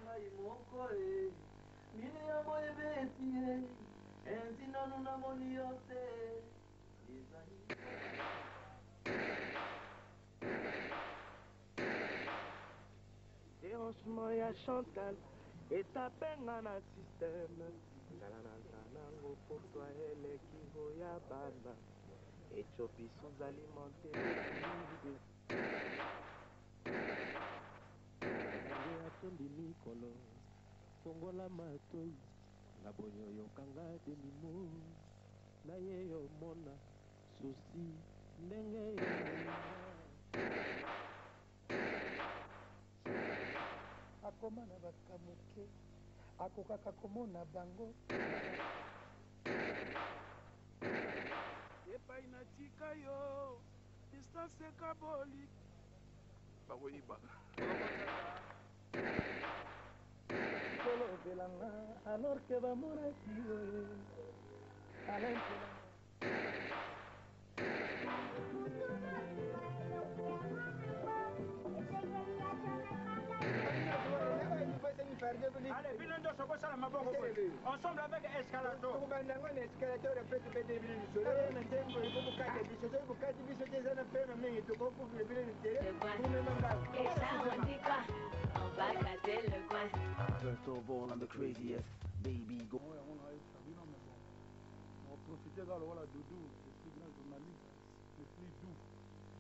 Ngai moko e minu yango ebeti ye enzi nanu namoni yo te ezali. Derangement ya Chantal etape nga na système nzala naza nango pour toi eleki oya bana Ethiopie sous alimente. Nzambe atondi mikolo fongola matoyi nga boye oyoka nga demi mot naye omona souci ndenge ememi nga. Akoma na bakamuke, akokaka komona bango na ba. Epai natika yo, distance ekaboli. Bakoyiba. Kolobela nga alors que bamonaki yo ye Alain Mpela. Allez, bino nyonso bosala maboko boye. Ensemble avec Escalator. Tokobanda yango na escalator apres tobeteli bino lisolo na nzembo eko bokata biso soki bokati biso te eza na pema mingi tokokufela bino litere komema ngambo. First of all, I'm the craziest baby. Go. Yango nayebisa bino, mais bon, na profite kaka lokola Doudou, le plus grand journaliste, le plus doux,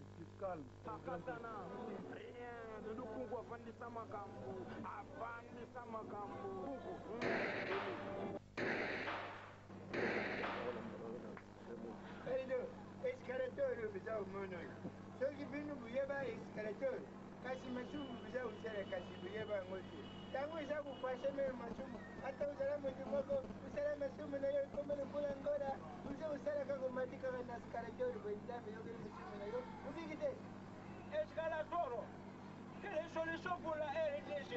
le plus calme. Akatana rien Doudou Kunku afandisa makambo afandisa makambo Kunku. Pardon, escalator oyo boza komona oyo, soki bino boyeba escalator, kasi masumu boza kosala kasi boyeba yango te. Tango eza kokwashe meme masumu, ata ozala moto moko, osala masumu na yo ekoma lokola ngola, oza kosala kaka omati kaka na escalator boye, Nzambe yokeli masumu na yo, obiki te. Escalator, quelle solution pour la RDC?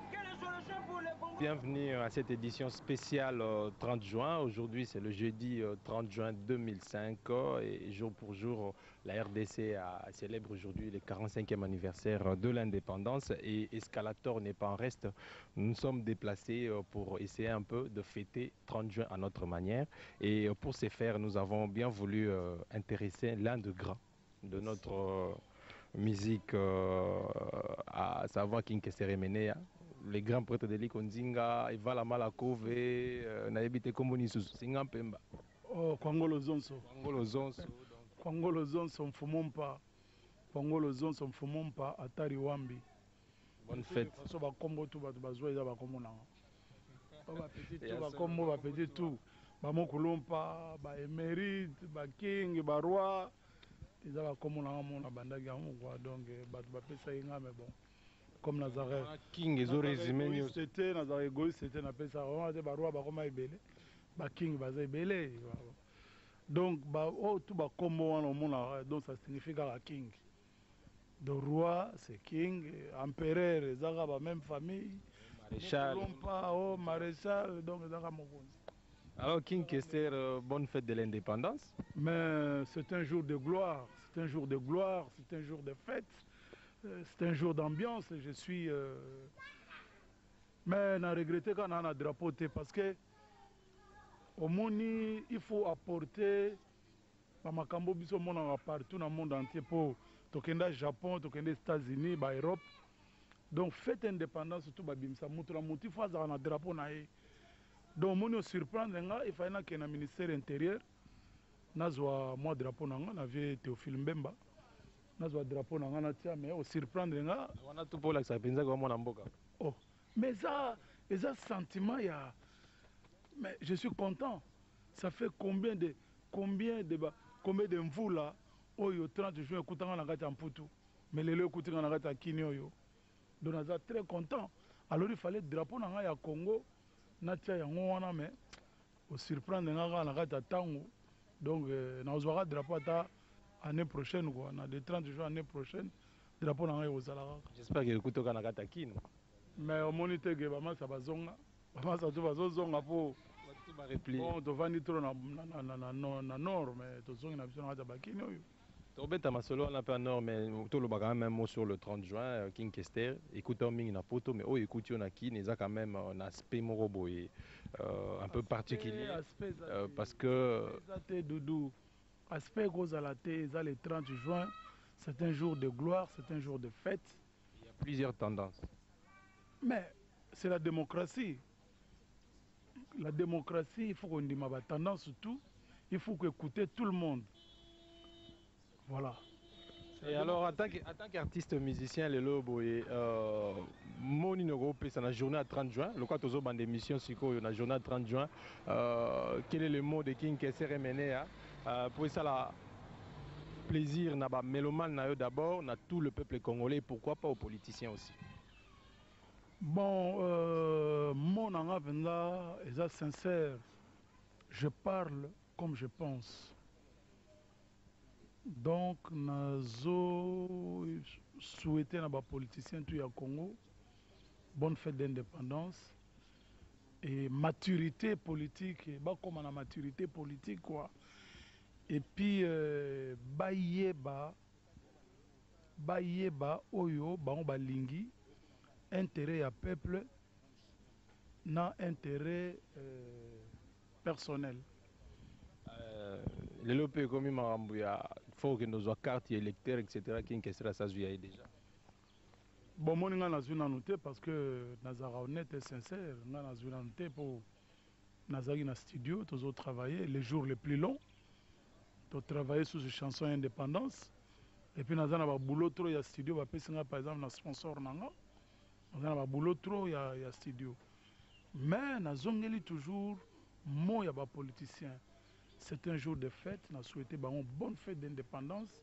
Quelle solution pour le Congo? Bienvenue à cette édition spéciale 30 juin. Aujourd'hui, c'est le jeudi 30 juin 2005 et jour pour jour, la RDC célèbre aujourd'hui le 45e anniversaire de l'indépendance et Escalator n'est pas en reste. Nous nous sommes déplacés pour essayer un peu de fêter 30 juin à notre manière et pour ce faire, nous avons bien voulu intéresser l'un des grands de notre musique, à savoir King Kester Emeneya, les grands prêtres de Likonzinga, Evala Malakove, nayebi te kombo lisusu, Singa Mpemba. Oh, Kwangolo Zonso. Kwangolo Zonso. Kwangolo Zonso Mfumumpa. Kwangolo Zonso Mfumumpa Atari Wambi. Bonne fête. Façon bakombo tout bato bazwa eza bakombo nanga. Ba petit tout bakombo ba petit tout. Ba mokulumpa, ba émérite, ba king, ba roi. Eza bakombo nanga mona bandaki yango quoi. Donc bato bapesaki nga, mais bon. Comme Nazareth. King ezo résumé nyonso. C'était Nazareth égoïste, c'était napesa vraiment te ba roi bakoma ebele. Ba king baza ebele. Donc ba oh tout bakombo wana omona, donc ça signifie kaka king. De roi, c'est king, empereur, ezaka ba même famille. Maréchal. Mokulumpa, oh maréchal, donc ezaka mokonzi. Alors King Kester, bonne fête de l'indépendance. Mais c'est un jour de gloire, c'est un jour de gloire, c'est un jour de fête, c'est un jour d'ambiance. Je suis mais na regretté quand on a drapeau parce que au moni il faut apporter ba makambo biso monaka partout dans le monde entier pour tokenda Japon, tokenda États-Unis, ba Europe. Donc fête indépendance surtout ba bimisa mutu na mutu faut azala na drapeau na ye. Donc moni surprendre nga, il fallait na na ministère intérieur nazwa moi drapeau na nga na vieux Théophile Mbemba. Nazwa drapeau na nga na tia, mais au surprendre nga wana tout pour la penza ko mona mboka. Oh, mais ça eza sentiment ya, mais je suis content. Ça fait combien de combien de ba combien de mvula oyo 30 juin ekutanga na kati ya Mputu, mais lelo ekutinga na kati ya Kini oyo. Donc naza très content. Alors il fallait drapeau na nga ya Congo na tia yango wana, mais au surprendre nga kaka na kati ya tango. Donc nazwaka drapeau ata année prochaine quoi, na de 30 juin année prochaine drapeau na nga ekozala kaka. J'espère que ekutoka na kati ya Kini. Mais omoni te ke bamasa bazonga. Bamasa to bazozonga mpo bon tovandi trop na, na, na, na, na, na nord, mais tozongi na biso na kati ya bakini oyo. Tobeta masolo wana mpe ya nord, mais tolobaka quand même mot sur le 30 juin. King Kester ekuta yo mingi na poto, mais oyo ekuti yo na Kine eza quand même na aspect moko boye un peu particulier. Aspect eza te. Parce que eza te, Dudu, aspect ekozala te. Eza le 30 juin, c'est un jour de gloire, c'est un jour de fête. Il y a plusieurs tendances. Mais c'est la démocratie. La démocratie, il faut kondima batendance tout, il faut écouter tout le monde, voilà. Et alors, en tant qu'artiste musicien, lelo boye, moni noko pesa na journée à 30 juin, lokola tozobanda émission sikoyo na journée à 30 juin, quel est le mot de King Kester Emeneya pour esala plaisir na ba mélomane na yo d'abord, na tout le peuple congolais, et pourquoi pas aux politiciens aussi? Bon, mot na nga mpenza eza sincère, je parle comme je pense. Donc nazo souhaiter na bapoliticien tout ya Congo bonne fête d'indépendance et maturité politique. Bakóma na maturité politique, quoi. Et puis bayeba oyo bango balingi, intérêt ya peuple na intérêt personnel. Lelo mpe ekomi makambo ya faut okende ozwa carte ya électeur, etc. King Kester asazwi ya ye déjà? Bon, moni ngai nazwi nanu te, parce que nazalaka honnête et sincère. Ngai nazwi nanu te mpo nazalaki na studio, tozotravailler les jours les plus longs, totravailler sous chanson ya indépendance. Et puis naza na baboulot trop ya studio bapesi ngai, par exemple na sponsor na nga. Naza na baboulot trop ya studio, mais nazongeli toujours mot ya bapoliticien: c'est un jour de fête. Na souhaité bango bonne fête d'indépendance.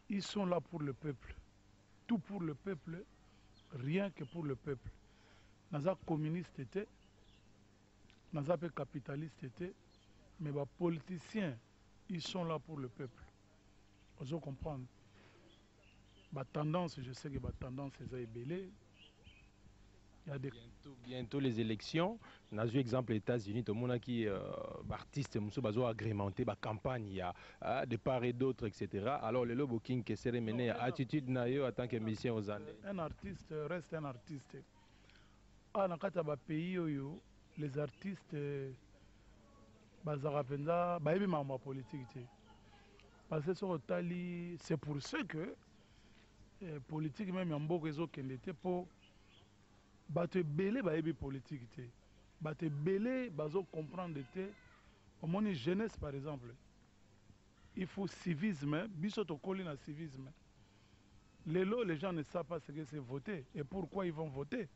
Ils sont là pour le peuple, tout pour le peuple, rien que pour le peuple. Naza communiste te, naza mpe capitaliste te, mais bapoliticiens, ils sont là pour le peuple. Ozo comprendre batendance, je sais que batendance eza ebele. Il y a des Bientôt, bientôt les élections. Nazwi exemple États-Unis, tomonaki baartiste mosusu bazo agrémenté bacampagne ya de part et d'autre, etc. Alors lelo bo King Kester Emeneya, attitude na yo en tant que musicien ozande? Un artiste reste un artiste. Awa na kati ya bapays oyo, les artistes bazalaka mpenza bayebi makambo ya politike te, parce que soki otali, c'est pour ce que politique même ya mboka ezokende te, mpo bato ebele bayebi politike te, bato ebele bazocomprendre te. Omoni jeunesse, par exemple, il faut civisme. Biso tokoli na civisme. Lelo les gens ne savent pas ce que c'est voter et pourquoi ils vont voter.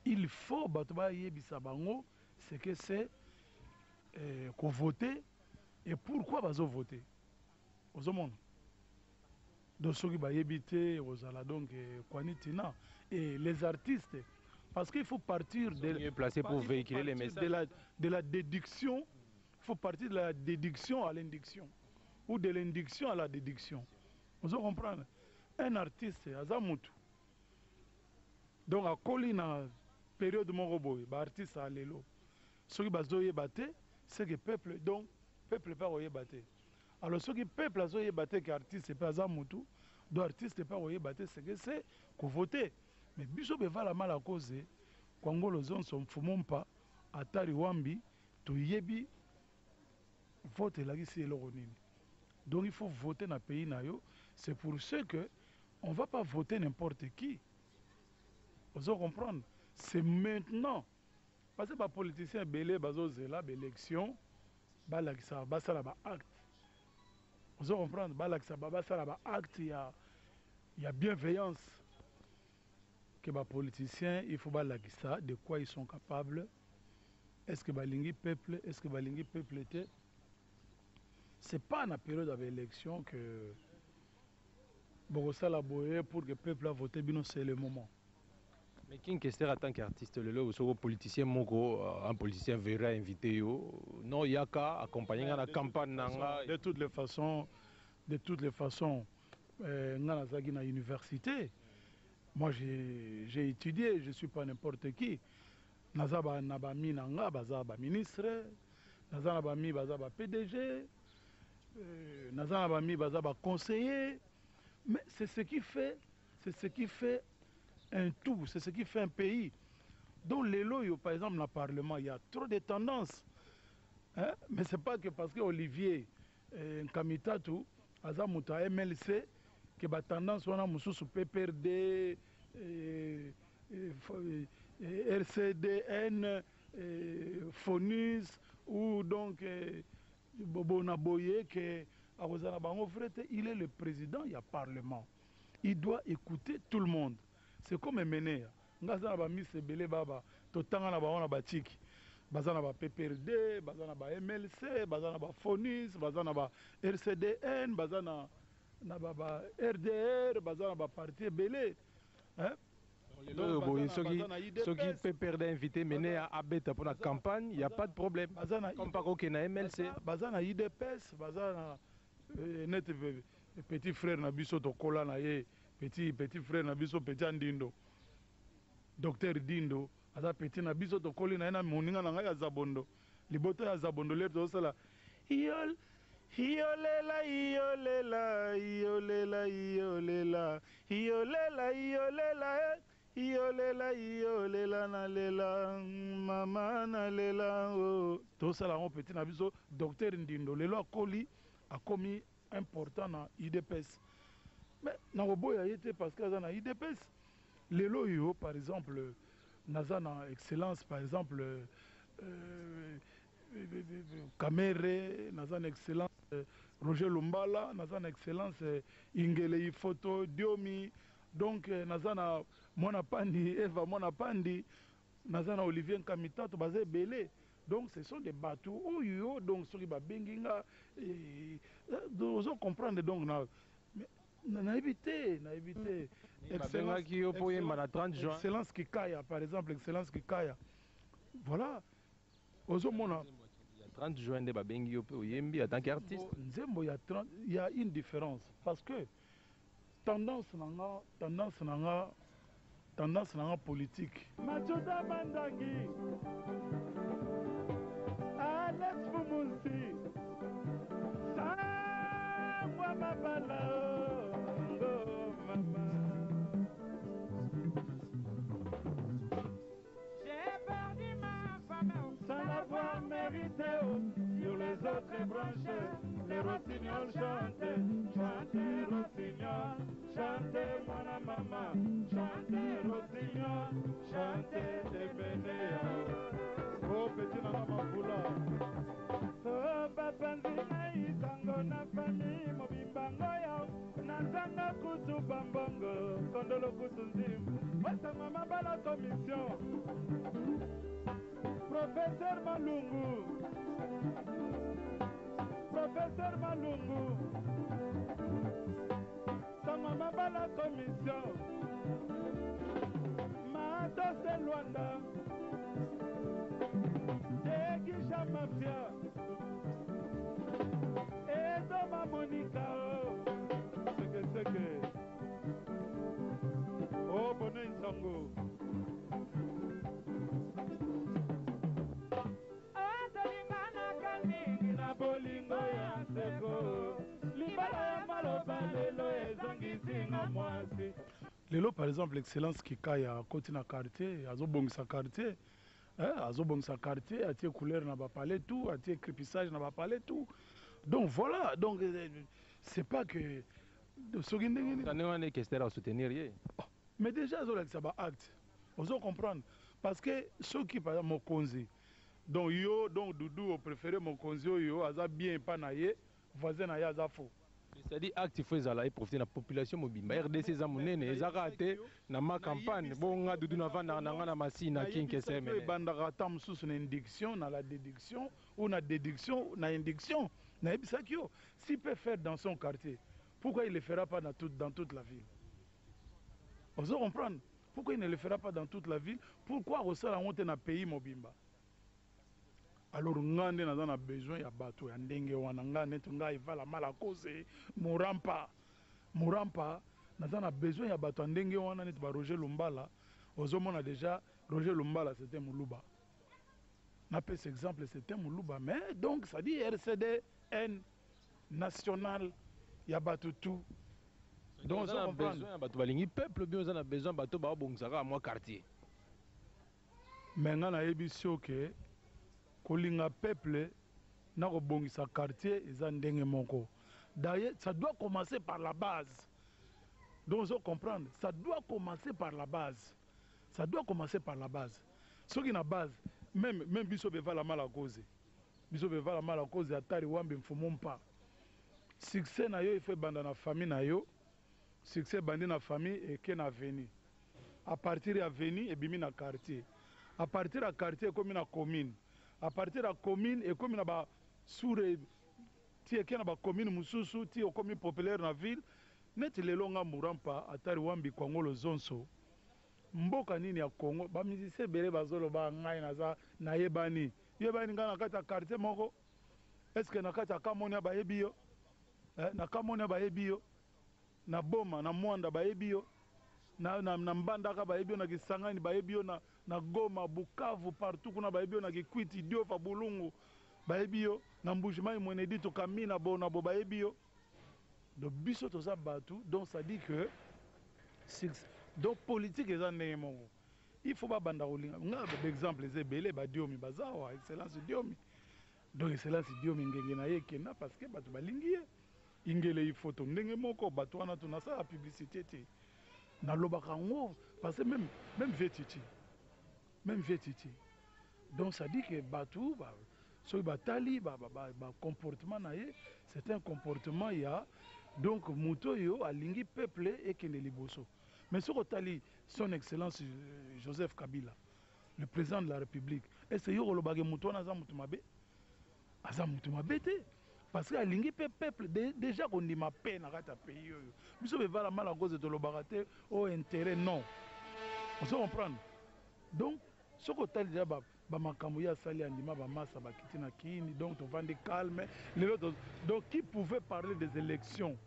Il faut bato bayebisa bango ce que c'est kovoter et pourquoi bazovoter. Ozomona, donc soki bayebi te, kozala donc kwani tina. Et les artistes, parce qu'il faut partir de mieux placés pour il faut véhiculer les partir messages. de la déduction. Il faut partir de la déduction à l'induction ou de l'induction à la déduction. Ozo comprendre, un artiste aza mutu, donc akoli na période moko boye. Baartiste ya lelo, soki bazoyeba te, c'est que peuple, donc peuple mpe akoyeba te. Alors soki peuple azoyeba te ke artiste mpe aza mutu, donc artiste mpe akoyeba te ce que c'est kovoter. Mais biso bevala mala koze kwangolo zonso mfumu mpa atari wambi, toyebi vote elakisi eloko nini. Donc il faut voter na pays na yo. C'est pour ce que on va pas voter n'importe qui. Ozo comprendre, c'est maintenant, parce que bapoliticien ebele bazozela baélection, balakisa, basala baacte. Ozo comprendre, balakisa, basala baacte ya bienveillance, que bapoliticien, il faut balakisa de quoi ils sont capables. Est ce que balingi peuple? Est ce que balingi peuple te? C'est pas na période ya baélection que bokosala boye pour que peuple avote bino. C'est le moment. Mais King Kester, en tant qu'artiste, lelo soko politicien moko, un politicien verra invité yo, non, yaka accompagner nga na campagne na nga? De toutes les façons, de toutes les façons, nga nazalaki na université. Moi j'ai étudié, je suis pas n'importe qui. Naza ba na ba amis na nga baza ba ministres, naza na ba amis baza ba PDG, naza na ba amis baza ba conseillers, mais c'est ce qui fait, c'est ce qui fait un tout, c'est ce qui fait un pays. Donc lelo oyo par exemple na parlement il y a trop de tendances. Hein? Mais c'est pas que parce que Olivier Nkamitatu aza moto ya MLC que ba tendance wana mosusu PPRD, RCDN, Fonus ou donc bona boye que akozala na bango vrai te. Il est le président ya parlement, il doit écouter tout le monde. C'est comme Emeneya, nga aza na ba miss ebele baba totanga na bango na ba tiki, baza na ba PPRD, baza na ba MLC, baza na ba Fonus, baza na ba RCDN, baza na na ba ba RDR, baza na ba parti ebele hein. Lelo oyo boye soki soki PPRD invité Emeneya abeta pona campagne, y a pas de problème. Baza na Comme pas kokende na MLC. Baza na UDPS, baza na neti petit frère na biso tokola na ye, petit petit frère na biso petit ya Ndindo, docteur Dindo aza petit na biso tokoli na ye na moninga na ngai ya Zabondo, libota ya Zabondo lelo tozosala yol yolela yolela yolela yolela yolela yolela yolela yolela na lela mama na lela oh. Tosala yango petit na biso docteur Ndindo lelo akoli akomi important na UDPS, mais nakoboya ye te parce que aza na UDPS. Lelo oyo par exemple naza na excellence par exemple Kamerhe, naza na excellence Roger Lumbala, naza na excellence Ingele Ifoto Diomi, donc naza na mwana Pandi Eva mwana Pandi, naza na Olivier Nkamitato, baza ebele. Donc ce sont des bato oyo donc soki babengi nga ozo comprendre donc na nayebi te, nayebi te. Babengaki yo po oyemba na 30 juin. Excellence Kikaya par exemple, excellence Kikaya, voilà ozomona ya 30 juin nde babengi yo pe oyembi en tant qu'artiste. Nzembo ya 30, il y a une différence parce que tendance na nga, tendance na nga, tendance na nga politique. Machuda Mandangi, Alex Fumunsi, Sangwa Mabala, oh, mama. J'ai perdu ma femme sans l'avoir mérité. Sur les autres branches, les rossignols chantent, chantez rossignol, chantez mon maman, chantez rossignol, chantez Emeneya. Oh petit nana mafula. Oh papa nzinga isango na famille mobimba ngoyo, nazanga kutu bambongo, kondolo kutu nzimbu. Wasa mama bala commission. Professeur Malungu, Professeur Malungu, sa mama bala commission. Matose Luanda, Egisha Mafia, Edoma Monica, Seke Seke, oh Bonne Nsango. Bolingo ya seko, libala ya maloba lelo ezongisi nga mwasi. Lelo par exemple excellence Kikaya akoti na quartier, azobongisa quartier, hein, azobongisa quartier, atie couleur na ba palais tout, atie crépissage na ba palais tout. Donc voilà, donc c'est pas que soki ndenge nini. Ndenge wana Kester a soutenir ye. Oh, mais déjà azolakisa ba acte. Ozo comprendre parce que soki par exemple mokonzi, donc yo donc Doudou au préféré mokonzi oyo aza bien pa na ye, voisin na ye aza faux. C'est-à-dire acte il faut ezala et profiter na population mobimba. RDC eza monene, ezaka te na ma campagne. Bonga Doudou na vanda na nga na Masina Kinkese mene. Ebandaka ata mosusu na induction, na la déduction ou na déduction na induction. Nayebisaki yo, s'il peut faire dans son quartier, pourquoi il le fera pas dans toute la ville? Ozo comprendre? Pourquoi il ne le fera pas dans toute la ville? Pourquoi akosala yango te na pays mobimba? Alors nga nde naza na besoin ya bato ya ndenge wana. Nga neti nga evala mala cause murampa, murampa. Naza na besoin ya bato ya ndenge wana neti ba Roger Lumbala. Ozomona déjà Roger Lumbala, c'était Moluba. Napesa exemple, c'était Moluba, mais donc ça dit RCD N national ya bato tout. Donc oza ozo na comprendre. Besoin ya bato balingi peuple bien, oza na besoin bato baobongisaka kaka mwa quartier. Mais nga nayebi so ke kolinga peuple na kobongisa quartier eza ndenge moko. D'ailleurs, ça doit commencer par la base. Donc ozo comprendre, ça doit commencer par la base, ça doit commencer par la base. Soki na base même biso bevala mala cause, biso bevala mala cause, atari wambi mfumu mpa, succès na yo, il faut ebanda na famille na yo. Succès ebandi na famille, eke na avenue, à partir ya avenue ebimi na quartier, à partir ya quartier ekomi na commune, à partir ya commune ekomi na ba sure ti eke na bacommune mosusu, ti okomi populaire na ville. Neti lelo nga Murampa Atari Wambi Kwangolo Zonso, mboka nini ya Congo bamusicien ebele bazoloba ngai naza nayebani, yebani ngai na kati ya quartier moko? Est ce que na kati ya Kamonia bayebi yo, eh? Na Kamonia bayebi yo, na Boma, na Mwanda bayebi yo, na Mbandaka bayebi yo, na Kisangani bayebi yo, na Goma, Bukavu, partout kuna bayebi yo, na Kikwiti, Idiofa, Bulungu bayebi yo, na Mbujimai, Mwenedito, Kamina, Bonabo bayebi yo. Donc biso toza bato, donc ça dit que donc politique eza ndenge moko, il faut babanda kolinga nga. Baexemple eza ebele, badiomi baza awa, excellence Diomi. Donc excellence Diomi, ngenge na ye ekenda parce que bato balingi ye. Ingele Ifoto ndenge moko. Bato wana to nasala publicité te, nalobaka yango parce que même vieux Titi, même vieux Titi. Donc ça dit que bato ba, soki batali bacomportement ba, ba na ye, c'est un comportement ya donc moto oyo alingi peuple ekende liboso. Mais soki otali son excellence Joseph Kabila, le président de la République, est ce yo kolobaka moto wana aza moto mabe? Aza moto mabe te, parce que alingi mpe peuple. Déjà kondima mpe na kati ya pays oyo biso bevala mala cause tolobaka te oyo intérêt, non, ozo comprendre. Donc soki otali deja bamakambo ye asali, andima bamasa bakiti na kini, donc tovandi calme lelo. Donc qui pouvait parler des élections?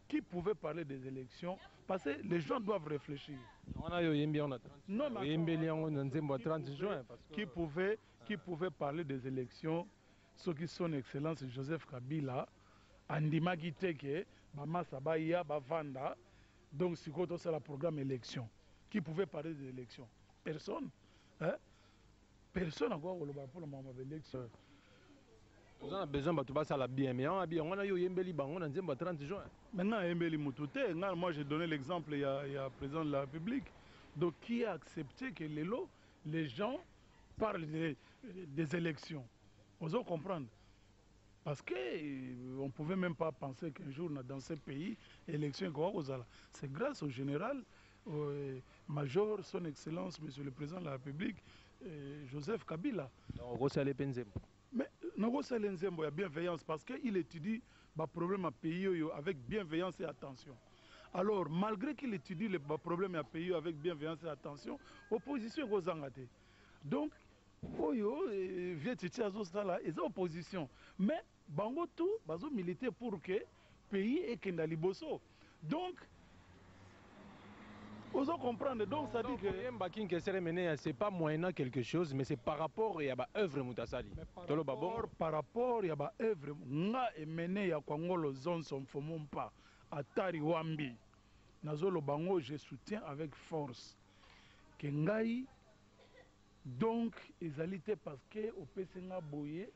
Qui pouvait parler des élections? Parce que les gens doivent réfléchir. Wana yo oyembi yango na 30. Non, mais oyembeli yango na nzembo ya 30 juin parce que Qui pouvait parler des élections soki son excellence Joseph Kabila andimaki te ke bamasa baya bavanda, donc sikoyo tosala programme élection? Qui pouvait parler des élections? Personne, hein? Personne akoka koloba mpona makambo ya baélection. Oza na besoin bato basala bien, mais yango abi yango wana yo oyembeli bango na nzembo ya 30 juin. Maintenant ayembeli motu te. Nga, moi, j'ai donné l'exemple ya président de la République, donc qui a accepté que lelo les gens parlent des élections. Ozo comprendre, parce que on pouvait même pas penser qu'un jour dans ce pays élection ekoka kozala. C'est grâce au général major, son excellence monsieur le président de la République Joseph Kabila. Donc okosala mpe nzembo? Mais nakosala nzembo ya bienveillance parce que il étudie baproblème ya pays oyo avec bienveillance et attention. Alors malgré qu'il étudie les baproblème ya pays oyo avec bienveillance et attention, opposition ekozanga te. Donc oyo vieux Titi azosala eza opposition, mais bango tout bazomiliter pour que pays ekenda liboso. Donc ozo comprendre, donc ça dit que Oyemba Kinkesere Mene, c'est pas moyennant quelque chose, mais c'est par rapport ya baœuvre moto asali. Toloba bon. Par rapport ya baœuvre, nga emene ya Kwangolo Zonso Mfomo Mpa Atari Wambi, nazoloba ngo, je soutiens avec force ke ngai donc ezali te parce que opesi nga boye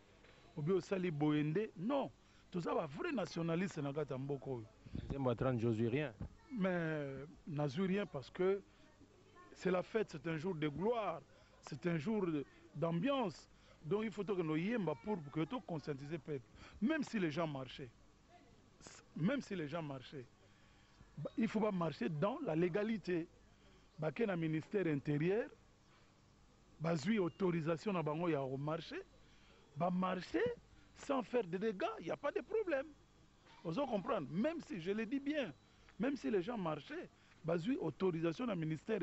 obi osali boye nde. Non, toza bavrai nationaliste na kati ya mboka oyo. Nzembo ya 30, jozwi rien? Mais nazwi rien parce que c'est la fête, c'est un jour de gloire, c'est un jour d'ambiance. Donc il faut tokende oyemba pour que toconscientiser peuple. Même si les gens marchaient, même si les gens marchaient, il faut pas marcher dans la légalité. Bake na ministère intérieur, bazwi autorisation na bango ya komarcher, bamarcher sans faire de dégâts, il y a pas de problème. Ozo comprendre, même si, je le dis bien, même si les gens marchaient, bazwi autorisation na ministère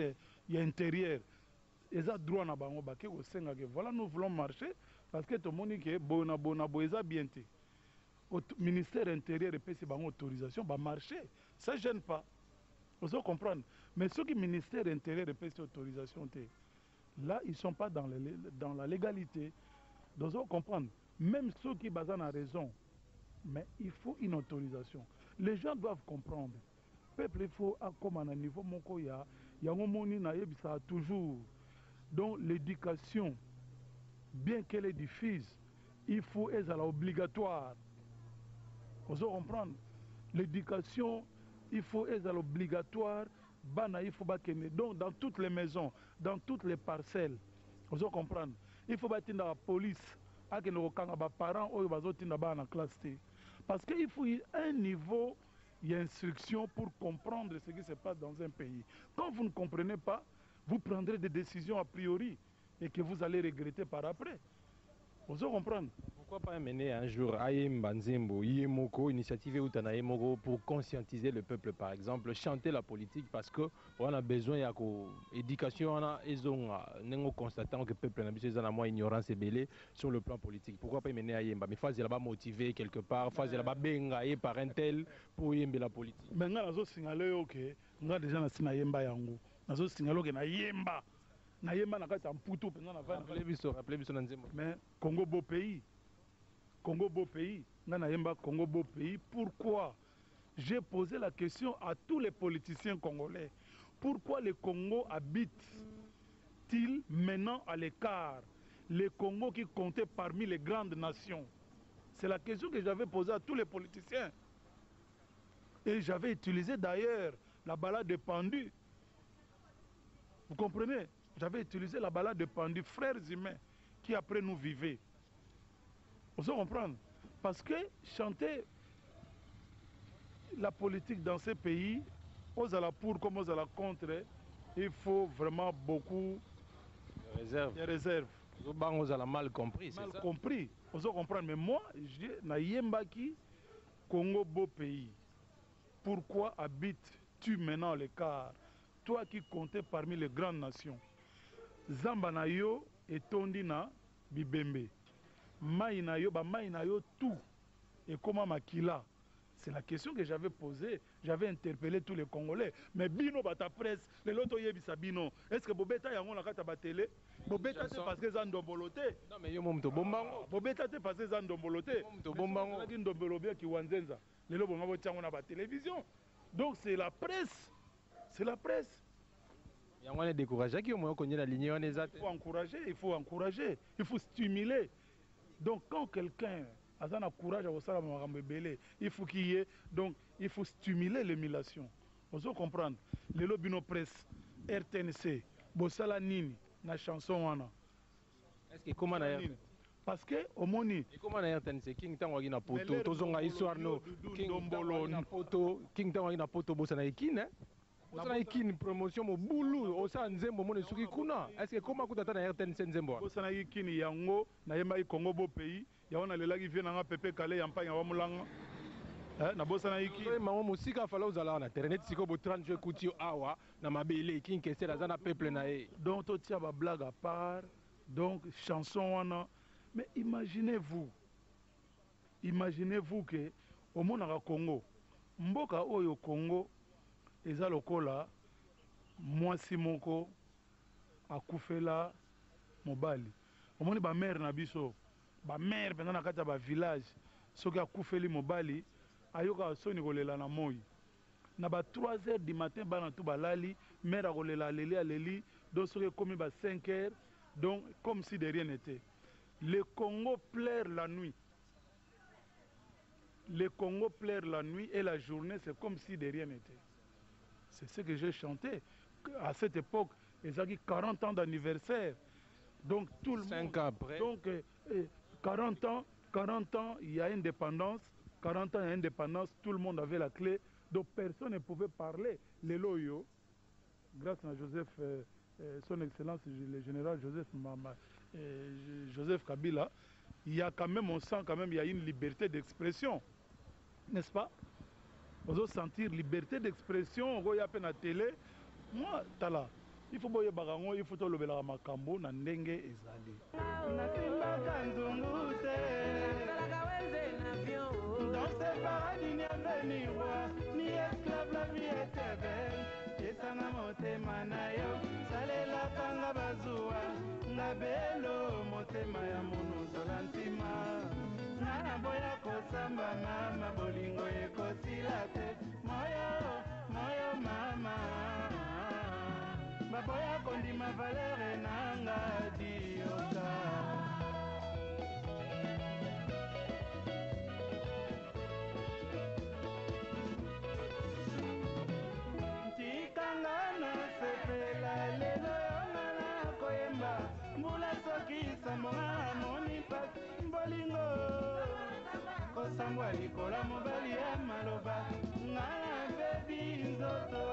ya intérieur, eza droit na bango. Bake kosenga ke voilà, nous voulons marcher parce que tomoni ke boye na boye na boye eza bien te. Ministère intérieur epesi bango autorisation, bamarcher, ça gêne pas. Ozo comprendre? Mais soki ministère interieur epesi autorisation te, là ils sont pas dans le dans la légalité. Ozo comprendre? Meme soki baza na raison, mais il faut une autorisation. Les gens doivent comprendre. Peuple il faut akoma na niveau moko ya yango omoni nayebisaka toujours donc l'education bien qu'elle est diffuse il faut ezala obligatoire ozo comprendre l'education il faut ezala obligatoire bana il faut bakende donc dans toutes les maisons dans toutes les parcelles ozo comprendre il faut batindaka police akende kokanga ba parents oyo bazotinda bana na classe te parce que il faut un niveau ya instruction pour comprendre ce qui se passe dans un pays. Quand vous ne comprenez pas, vous prendrez des décisions a priori et que vous allez regretter par après. Ozo comprendre? Pourquoi pas mener un jour ayemba nzembo ye moko, initiative euta na ye moko pour conscientiser le peuple par exemple, chanter la politique parce que on a besoin ya ko education wana ezonga ndenge o constatant que peuple na biso eza na mwa ignorance ebele sur le plan politique. Pourquoi pas mener ayemba mais faut azela ba motiver quelque part, faut azela ba benga ye par un tel pour yembela politique. Mais nga nazo signaler yo que nga dejà nasi nayemba yango, nazo signaler yo que nayemba, nayemba na kati ya Mputu penza na Rappeler biso, rappeler biso na nzembo. Mais Congo beau pays, Congo beau pays, nga nayemba Congo beau pays pourquoi? J'ai pose la question à tous les politiciens congolais, pourquoi le Congo habite-t-il maintenant à l'ecart? Le Congo qui comptait parmi les grandes nations. C'est la question que j'avais posée à tous les politiciens. Et j'avais utilisé d'ailleurs la balade de pendu. Vous comprenez? J'avais utilisé la balade de pendu, frères humains qui après nous vivaient. Vous comprenez? Parce que chanter la politique dans ces pays, ozala pour comme ozala contre, il faut vraiment beaucoup de réserve. De réserve. Ozobango ozala mal compris, c'est Mal ça? compris. Ozo comprendre. Mais moi, nayembaki Congo beau pays. Pourquoi habites-tu maintenant à l'écart? Toi qui comptais parmi les grandes nations. Zamba na yo etondi na bibembe. Mai na yo, ba mai na yo tout. Et comment makila? C'est la question que j'avais posée. J'avais interpellé tous les Congolais. Mais bino bata presse, les loto yebisa bino. Est-ce que bobeta yango na kata ba télé? Bobeta te parce que za ndombolo te. Non mais yo moto bombango. Bobeta te parce que za ndombolo te. Moto bombango. Ki ndombolo bien ki wanzenza. Lelo bonga botiango na ba télévision. Donc c'est la presse. C'est la presse. Yango wana décourager ki yo moyo konye na ligne wana eza te. Il faut encourager, il faut encourager, il faut stimuler. Donc quand quelqu'un aza na courage ya kosala makambo ebele, il faut qu'il y ait, donc il faut stimuler l'émulation. Ozo comprendre? Lelo bino presse RTNC bosala nini na chanson wana? Est-ce que comment na Nini? Parce que omoni Et comment na RTNC King tango na poto Meller tozonga Ndombolo, histoire no Doudou King Ndombolo. tango na poto King tango na poto bosana ekine hein? Bosana ekine promotion mobulu osala nzembo mone soki kuna. Est-ce que comment kuta na RTNC nzembo wana? Bosana ekine yango nayembaki Congo beau pays yango nalelaki vie nanga Pepe Kale ya mpanya wa mulanga. Na bosana ekine. Oyo mango mosika fala ozala na terrain neti sikoyo bo 30 juin ekuti yo awa na mabele King Kester aza na peuple na ye. Donc totia ba blague à part, donc chanson wana. Mais imaginez-vous, imaginez-vous que omonaka Congo, mboka oyo Congo eza lokola mwasi moko akufela mobali. Omoni ba mère na biso, ba mère penza na kati ya ba village, soki akufeli mobali ayokaka soni kolela na moi. Na ba 3 heures du matin bana tu balali, mère akolela aleli aleli, donc soki ekomi ba 5 heures, donc comme si de rien n'était. Le Congo pleure la nuit. Le Congo pleure la nuit et la journée, c'est comme si de rien n'était. C'est ce que j'ai chanté. À cette époque, ils ont dit 40 ans d'anniversaire. Donc tout le 5 monde. ans après. Donc 40 ans, 40 ans, il y a indépendance. 40 ans, il y a indépendance. Tout le monde avait la clé. Donc personne ne pouvait parler. Les loyaux, grâce à Joseph, son Excellence le général Joseph Mama Joseph Kabila, il y a quand même, on sent quand même, il y a une liberté d'expression, n'est-ce pas? On doit sentir liberté d'expression, on regarde la télé. Moi, tala, il faut boyer barango, il faut to lobela makambo na ndenge ezali. Natimbaka nzungu te. Nasalaka wenze na avion. Dans ce paradis, n'y avait ni roi, ni esclave, la vie était belle. Pesanga motema na yo, salelaka nga bazuwa nga belo motema ya monozola ntima. Nga naboya kosamba mama, bolingo ekosila te. Moyo, moyo mama, baboya kondima valere nanga dioka. Tikanga nasepela lelo yonga nakoyemba mbula soki sambonga namoni pasi bolingo kosambwa likolo ya mobali ya maloba nga nabebi nzoto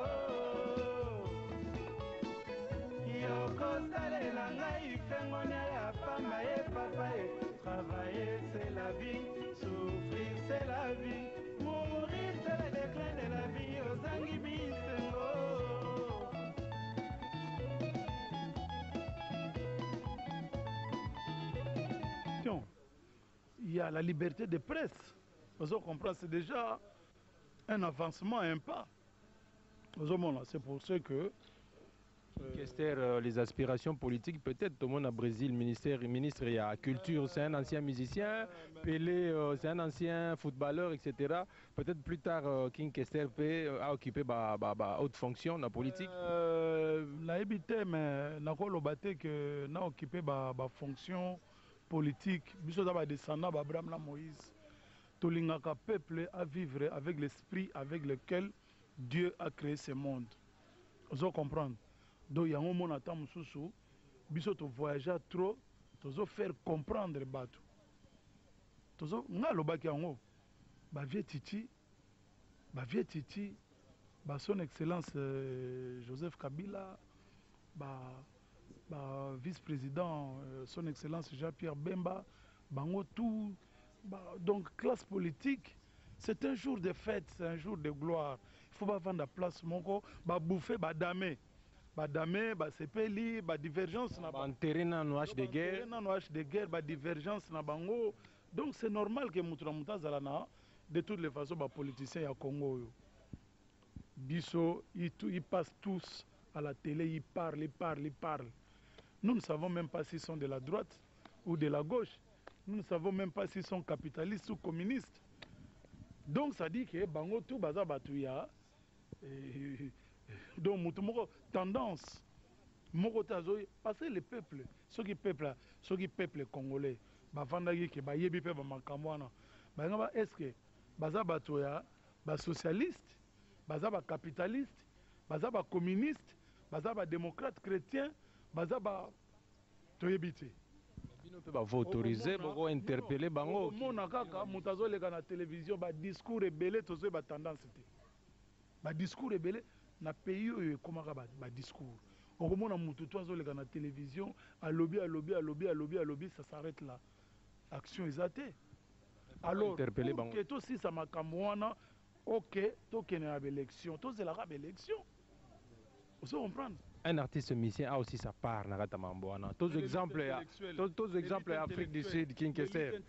yokosalela ngai fengonia ya pamba ye papa ye. Travailler c'est la vie, souffrir c'est la vie, mourir c'est le déclin de la vie, ozangi bisengo. Il y a la liberté de presse. Vous comprenez, c'est déjà un avancement, un pas. C'est pour ce que Kester, les aspirations politiques, peut-être, tout le monde à Brésil, ministre, il y a culture, c'est un ancien musicien, Pelé, c'est un ancien footballeur, etc. Peut-être plus tard, King Kester peut a occupé haute fonction dans la politique. Nayebi te, mais nakoloba te que na occupé ba fonction politique. Biso za ba descendant ba Abraham na Moïse. Tolingaka peuple à vivre avec l'esprit avec lequel Dieu a créé ce monde. Vous comprenez? Donc, il y a un moment où mosusu, biso to voyager trop, tozo faire comprendre bato. Tozo nga lobaki yango. Ba vieux Titi, ba vieux Titi, ba son excellence Joseph Kabila, ba vice-président son excellence Jean-Pierre Bemba, bango tout, ba, donc classe politique, c'est un jour de fête, c'est un jour de gloire. Il faut pas vendre la place moko, ba bouffer, ba damer. Ba dame, ba sepeli, ba divergence na ba enterrer na no hache de guerre. Na no hache de guerre, ba divergence na bango. Donc c'est normal que mutu na mutu azala na de toutes les façons ba politiciens ya Congo yo. Biso, ils passent tous à la télé, ils parlent, ils parlent, ils parlent. Nous ne savons même pas s'ils sont de la droite ou de la gauche. Nous ne savons même pas s'ils sont capitalistes ou communistes. Donc ça dit que bango tout baza batu ya donc mutu moko tendance moko tazo parce que le peuple ceux qui peuple ceux qui peuple congolais ba vandaki ke ba yebi pe ba makambo wana ba nga ba est-ce que baza bato ya ba socialiste baza ba capitaliste baza ba communiste baza ba démocrate chrétien baza ba toyebi te. Bino pe ba autoriser boko interpeller bango. Mona kaka mutu azoleka na télévision ba discours ebele tozo ba tendance te. Ba discours ebele na pays oyo ekomaka ba discours. Okomona mutu to azoleka na télévision alobi alobi alobi alobi alobi, ça s'arrête là. Action eza te. Alors interpeller bango. Que tosisa makambo wana, OK, tokende na élection, tozelaka ba élection. Vous comprenez? Un artiste musicien a aussi sa part na kata mambo wana. Tous exemples ya tous exemples ya Afrique du Sud, King Kester.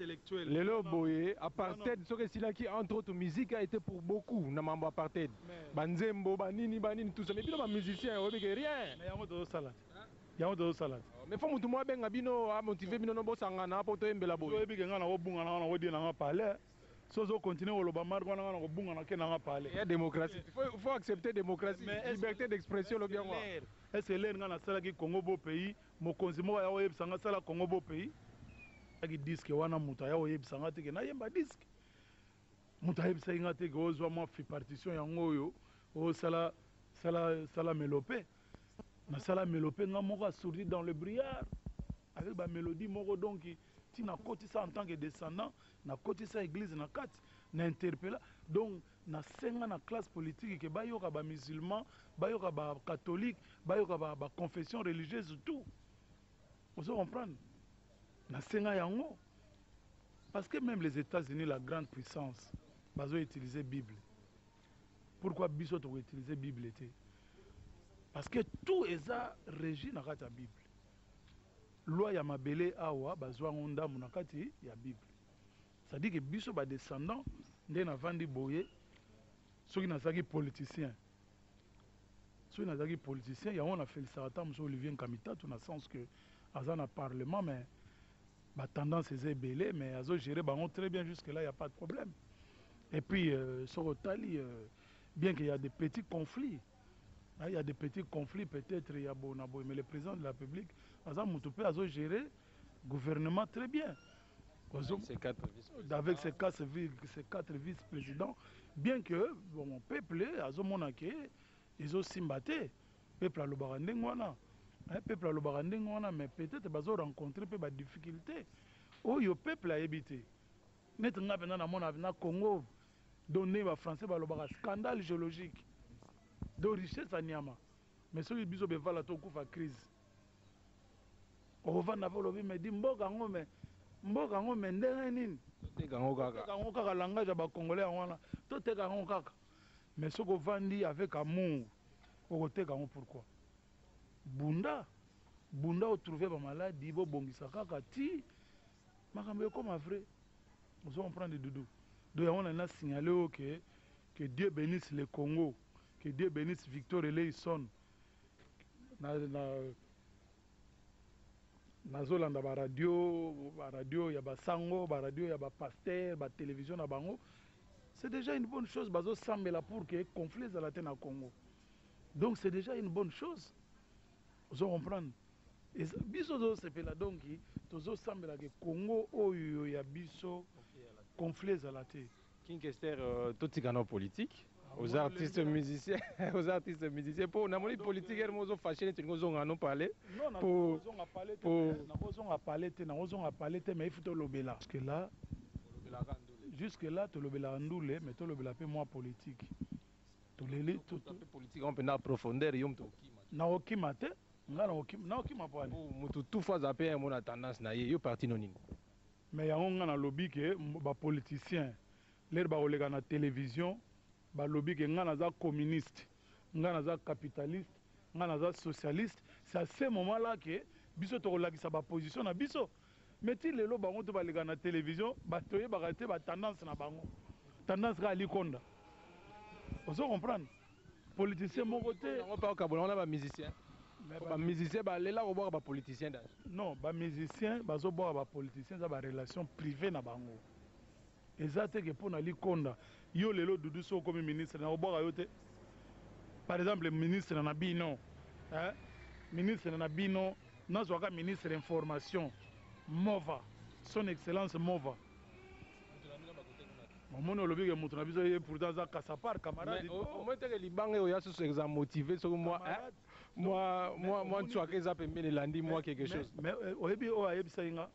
Lelo boye apartheid soki silaki entre autres musique a été pour beaucoup na mambo apartheid. Banzembo banini banini tout ça mais bino ba musicien oyebi que rien. Mais yango tozo sala. Yango tozo sala. Mais faut mutu mwa benga bino a motiver bino no bosangana po toyembela boye. Oyebi que nga na kobunga na na kodie na nga parler. Sozo continuer koloba marque wana nga na kobunga na ke na nga parler. Il y a démocratie. Il faut accepter démocratie, liberté d'expression le bien moi. Est-ce que l'air nga na salaki Congo beau pays, mokonzi moko ya oyebisa nga sala Congo beau pays. Aki disque wana mutu ya oyebisa nga te ke na yemba disque. Mutu ayebisa nga te ke ozwa mwa fi partition yango oyo, o sala, sala, sala mélopée. Na sala mélopée nga moko assourdi dans le brouillard avec ba mélodie moko donc ti na kotisa en tant que descendant, na kotisa église na kati, na interpella donc na senga na classe politique ke bayoka ba musulman, bayoka ba catholique, bayoka ba confession religieuse tout. Vous comprenez? Na senga yango parce que même les États-Unis, la grande puissance, bazo utiliser Bible. Pourquoi biso to utiliser Bible était? Parce que tout est ça régi na kati ya Bible. Loi ya mabele awa bazwa ngonda na kati ya Bible. C'est-à-dire que biso ba descendant nde na vandi boye soki nazalaki politicien. Soki nazalaki politicien, yango na felicitaka ata mosusu Olivier Nkamitatu na sens que aza na parlement mais ba tendance eza ebele mais azo gerer bango très bien, jusque là il ya pas de problème. Et puis soki otali bien que ya des petits conflits, hein, il y a des petits conflits peut-être ya boye na boye, mais le président de la République aza mutu mpe azo gérer gouvernement très bien. Avec ses quatre vice-présidents. Avec ses quatre vice-présidents, bien que bon, peuple azomona ke ezosimba te, peuple alobaka ndenge wana, hein, peuple alobaka ndenge wana, mais peut-être bazo rencontrer mpe badifficulté oyo peuple ayebi te. Neti nga mpenza namona na Congo, donc ndenge bafrançais balobaka scandale géologique, donc richesse ya nyama, mais soki biso bevala tokufa crise, okovanda mpe olobi me di mboka yango, me mboka yango me ndenge nini? Toteka yango kaka. Toteka yango kaka, langage ya bacongolais yango wana, toteka yango kaka. Mais soki ovandi avec amour, okoteka yango pourquoi? Bunda bunda, otrouve bamaladi, bobongisa kaka ti makambo ekoma vrai. Ozo comprendre, Dudu? Donc yango na signale oyo que Dieu bénisse le Congo, que Dieu bénisse Victor Eleison. Na nazolanda baradio, baradio ya basango, baradio ya bapasteur, batélévision na bango, c'est déjà une bonne chose. Bazosambela pour que conflit ezala te na Congo, donc c'est déjà une bonne chose. Ozo comprendre? Biso tozosepela, donc tozosambela ke Congo oyo ya biso, conflit ezala te. King Kester, totika na politique, aux artistes musiciens, aux artistes musiciens, mpo namoni politique ere mo ozofâcher neti olingi ozonga no parler. Non, nakozonga pale te, nakozonga pale te, nakozonga pale te, mais il faut tolobela jusque là, jusque là tolobelaka ndule, mais tolobela mpe mwa politique. Toleli Politique yango mpenza profondeur, yo moto okima. Nakokima te, nga nakokima po ani? Motu tufu aza mpe mona tendance na ye, yo parti no nini? Mais yango nga nalobi ke bapoliticien lere bakoleka na télévision, balobi ke nga naza communiste, nga naza capitaliste, nga naza socialiste, c'est à ce moment là ke biso tokolakisa baposition na biso. Mais ti lelo bango to baleka na télévision, bato oyebaka te batendance na bango, tendance kaka likonda. Ozo comprendre? Politicien moko te. Yango mpe okabola wana bamusicien, bamusicien balela kobwaka bapoliticien danger. Non, bamusicien bazobwaka bapoliticien, eza barelation privé na bango. Eza te ke mpo na likonda. Yo lelo Dudu, so okomi ministre, na kobwaka yo te. Par exemple ministre na bino, hein? Ministre na bino, nazwaka ministre information Mova, son excellence Mova. Omoni, olobi ke moto na biso ye, pourtant aza kasapar camarade. Omoi teke libanga oyo ya susu eza motive soki mwa ntswaka eza pembeni, elandi mwa quelque chose. Mais oyebi oyo ayebisaki nga,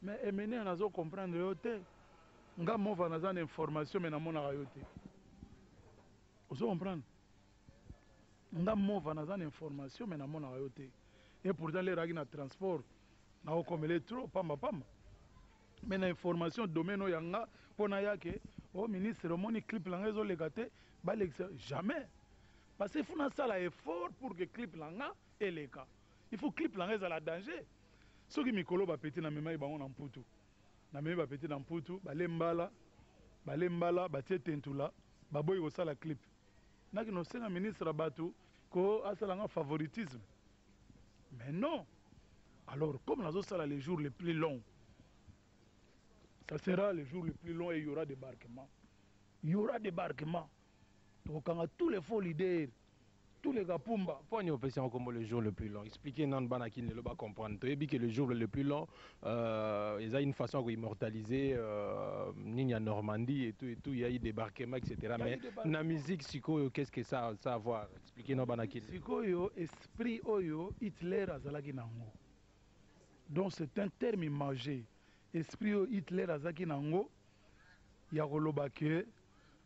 mais emene nazo comprendre yo te. Nga Mova naza na information, mais namonaka yo te. Ozo comprendre? Nga Mova naza na information, mais namonaka yo te. Et pourtant lere ayaki na transport, nakokomela trop pamba pamba, mais na information domaine oyo ya nga mpo naya ke o ministre, omoni clip na nga ezoleka te, balekisa jamais, parce que il faut nasala effort pour que clip na nga eleka. Il faut clip na nga ezala danger. Soki mikolo bapeti, namemaki bango na Mputu, namemi bapeti na Mputu, balembala balembala, batie tentula, baboyi kosala clip. Naki nosenga ministre ya bato ko asala nga favoritisme, mais non. Alors comme nazosala le jour le plus long, ça sera le jour le plus long et il y aura débarquement, il y aura débarquement. Tokokanga tous les faux leaders, tous les kapumba. Mpo ani opesi yango kombo le jour le plus long? Expliquer nanu bana kini lelo bacomprendre. Toyebi ke le jour le plus long eza une façon ya koimmortaliser nini ya Normandie et tout et tout, il y a eu débarquement, etc. Mais na musique sikoyo, qu'est ce que ça a voir? Expliquer nanu bana kini. Sikoyo esprit oyo Hitler azalaki nango, donc c'est un terme imagé, esprit oyo Hitler azalaki nango ya koloba ke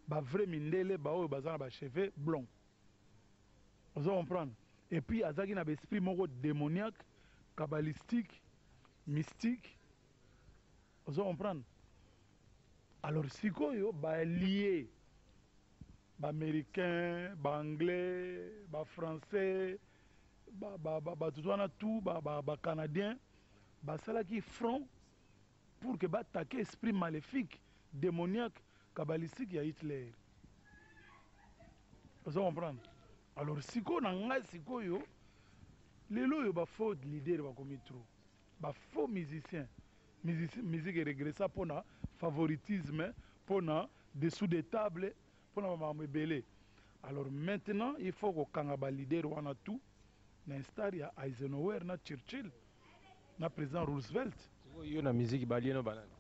bavrai mindele baoyo baza na bacheveux blond. Ozo comprendre? Et puis azalaki na baesprit moko démoniaque, kabbalistique, mystique. Ozo comprendre? Alors sikoyo balie baaméricain, baanglais, bafrançais, bato wana tout, bacanadien, basalaki front pour que baattaque esprit maléfique, démoniaque, kabbalistique ya Hitler. Ozo comprendre? Alors sikoyo na ngai sikoyo, lelo oyo ba faux leader bakomi trop, ba faux musiciens. Musique eregressa pona favoritisme, pona dessous de table, pona ba makambo ebele. Alors maintenant il faut kokanga ba leader wana tout na instar ya Eisenhower na Churchill na president Roosevelt. Sikoyo yo na musique ba lier no ba nani?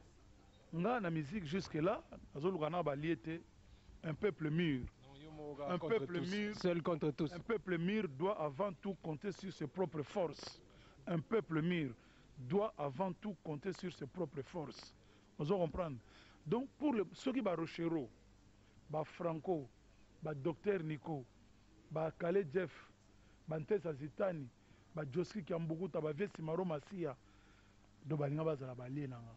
Nga na musique jusque là nazoluka na ba lier te, un peuple mur. Un peuple mur, seul contre tous. Un peuple mur doit avant tout compter sur ses propres forces. Un peuple mur doit avant tout compter sur ses propres forces. Ozo comprendre? Donc pour le soki ba Rochereau, ba Franco, ba Docteur Nico, ba Kale Jeff, ba Ntesa Zitani, ba Josky Kiambukuta, ba vieux Simaro Masiya, donc balinga bazala ba allies na nga.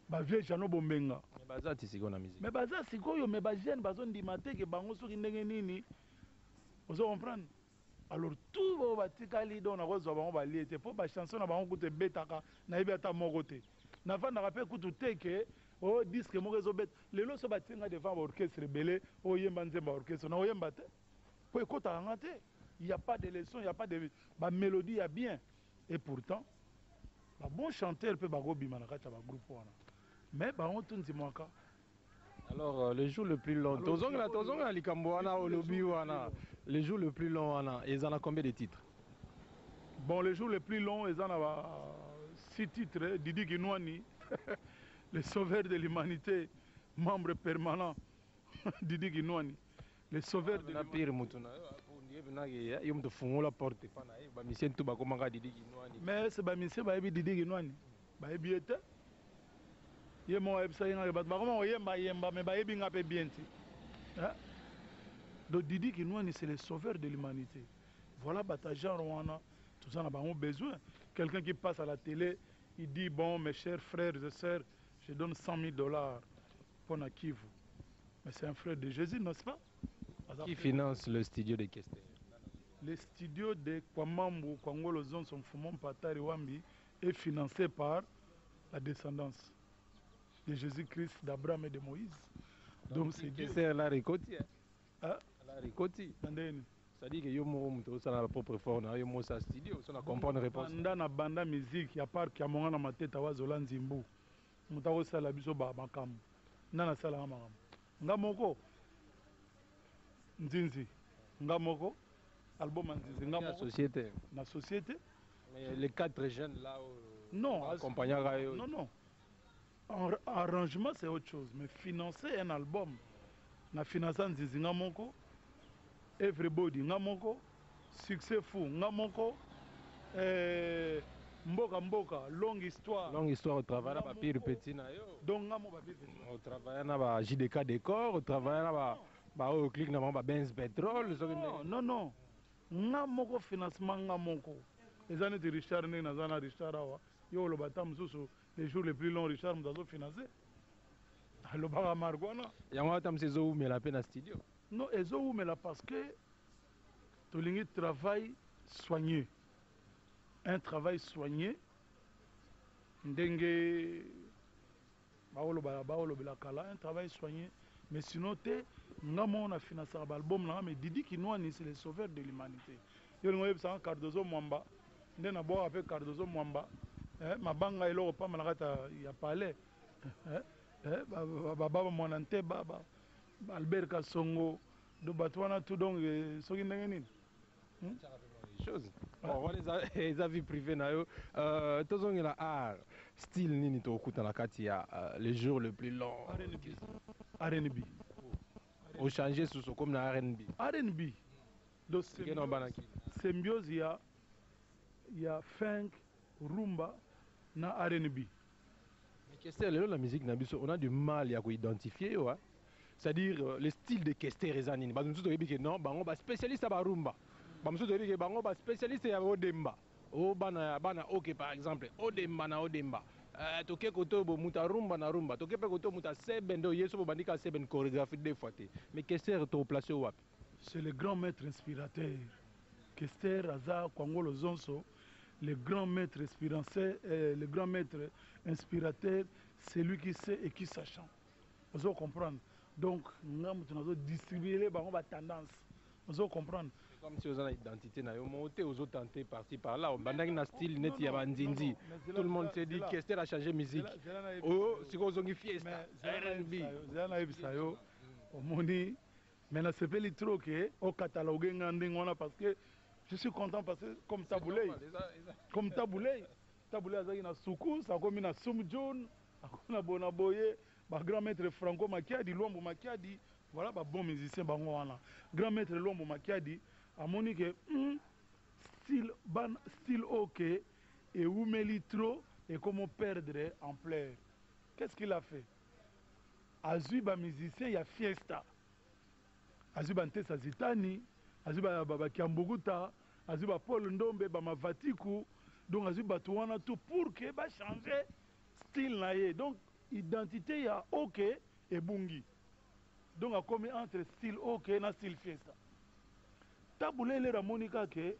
Ba vieux Jeannot Bombenga. Mais baza ti sikoyo na musique. Mais baza sikoyo mais ba jeunes bazo ndima te que bango soki ndenge nini. Ozo comprendre? Alors tout oyo batikali donc nakozwa bango ba allies te po ba chansons na bango kutu ebetaka nayebi ata moko te. Nafandaka pe kutu te que oh disque moko ezo beta. Lelo soki batie nga devant ba orchestre ebele oyemba nzembo ya orchestre nakoyemba te po ekotaka nga te. Il ya pas de leçon, il ya pas de ba melodies ya bien et pourtant ba bons chanteurs pe bakobima na kati ya ba groupes wana mais bango tout ndimwaka. Alors le jour le plus long, tozongela tozongela likambo wana olobi wana, le jour le plus long wana eza na combien de titres? Bon, le jour le plus long eza na ba 6 titres, Didi Kinwani le sauveur de l'humanité, membre permanent Didi Kinwani le sauveur de l'humanité. Pire mutu na yo, yo mutu fungola porte pa na ye, ba musiciens tout bakomaka Didi Kinwani. Mais c'est ba musiciens bayebi Didi Kinwani, bayebi ye te. Ye moko ayebisaki nga ke bato bakoma koyemba yemba mais bayebi nga pe bien te. Hein? Donc Didi Kinwani c'est le sauveur de l'humanité. Voilà bato ya genre wana toza na bango besoin. Quelqu'un qui passe à la télé, il dit bon mes chers frères et sœurs, je donne 100 000 $ pona Kivu. Mais c'est un frère de Jésus, n'est-ce pas? Qui finance le studio de Kester? Le studio de Kwamambu, Kwangolo Zonso, Mfumo Mpatari Wambi est financé par la descendance de Jésus-Christ, d'Abraham et de Moïse. Donc c'est Dieu. Kester la rikoti. Hein? La rikoti. Ndeni. C'est-à-dire que yo moko moto osala la propre effort na yo moko sa studio, so na comprendre réponse. Banda na banda musique ya parc ya monga na mateta wazola nzimbu. Moto akosala biso ba makambo. Nga nasalaka makambo. Nga moko nzinzi. Nga moko album ya nzinzi nga moko. Société. Na société. Mais les quatre jeunes là non, accompagnaka yo. Non non. Arrangement c'est autre chose, mais financer un album na financer nzinzi nga moko, everybody nga moko, succès fou nga moko, mboka mboka longue histoire. Longue histoire au travail na ba pire petit na yo. Donc nga moko ba pire petit. Au travail na ba JDK décor, au travail na ba ba oyo clique na bango ba Benz Pétrole. Non non non. Nga moko financement nga moko. Eza neti Richard ndenge naza na Richard awa. Yo oloba ta mosusu les jours les plus longs Richard moto azofinancer. Alobaka marque wana. Yango ata mosu ezowumela mpe na studio. Non, ezowumela parce que tolingi travail soigné. Un travail soigné ndenge baolobela baolobela kala, un travail soigné. Mais sinon te nga moko na finançaka baalbum na nga, mais Didi Kinwani c'est le sauveur de l'humanité. Yo olingo oyebisaka Cardozo Mwamba nde nabwaka mpe Cardozo Mwamba mabanga eloko pamba na kati ya palais, bababa mwana nteba, Albert Kasongo, do bato wana tout. Donc soki ndenge nini. Chose bon wana eza vie privée na yo. Tozongela art, style nini tokokuta na kati ya le jour le plus long? R&B, R&B. Ochange susu comme na R&B? R&B. Donc symbiose ya funk, rumba na R&B. Mais Kester, lelo la musique na biso, on a du mal ya koidentifier yo, c'est-à-dire le style de Kester eza nini? Bato mosusu toyebi ke non, bango baspécialiste ya barumba, bamosusu toyebi ke bango baspécialiste ya odemba o bana ya bana. Ok, par exemple odemba na odemba, toke kote oyo moto arumba na rumba, toke mpe kote oyo moto aseben nde oye so bobandika aseben chorégraphie deux fois te. Mais Kester toplace wapi? C'est le grand maître inspirateur. Kester aza Kwangolo Zonso, le grand maître inspirateur, le grand maître inspirateur, c'est lui qui sait et qui sachant. Ozo comprendre? Donc nga moto nazo distribuer bango ba tendance. Ozo comprendre? Comme si oza na identité na yo moko te, ozo tenter par-ci par-là, obandaki na style neti ya ba nzinzi, tout le monde s'est dit Kester a changer musique, oh sikoyo ozongi fiesta, RNB. Zela nayebisa yo, omoni mais nasepeli trop que o cataloguer nga ndenge wana parce que je suis content parce que comme Tabu Ley, comme Tabu Ley, Tabu Ley azalaki na soukous, akomi na Sum June, akomi na bona boye, ba grand maitre Franco Makiadi, Luambo Makiadi, Voilà ba bons musiciens bango wana. Grand maitre Luambo Makiadi amoni ke hum style bana style oyo ke ewumeli trop ekomo perdre ampleur. Qu'est-ce qu'il a fait? Azui ba musiciens ya fiesta. Azui ba Ntesa Zitani, azui ba ba Kiambukuta, azui ba Paul Ndombe, ba Mavatiku, donc azui batu wana tout pour que ba changer style na ye. Donc identite ya ok ebungi. Donc akomi entre style ok na style fiesta. Tabu ley lero amoni kaka ke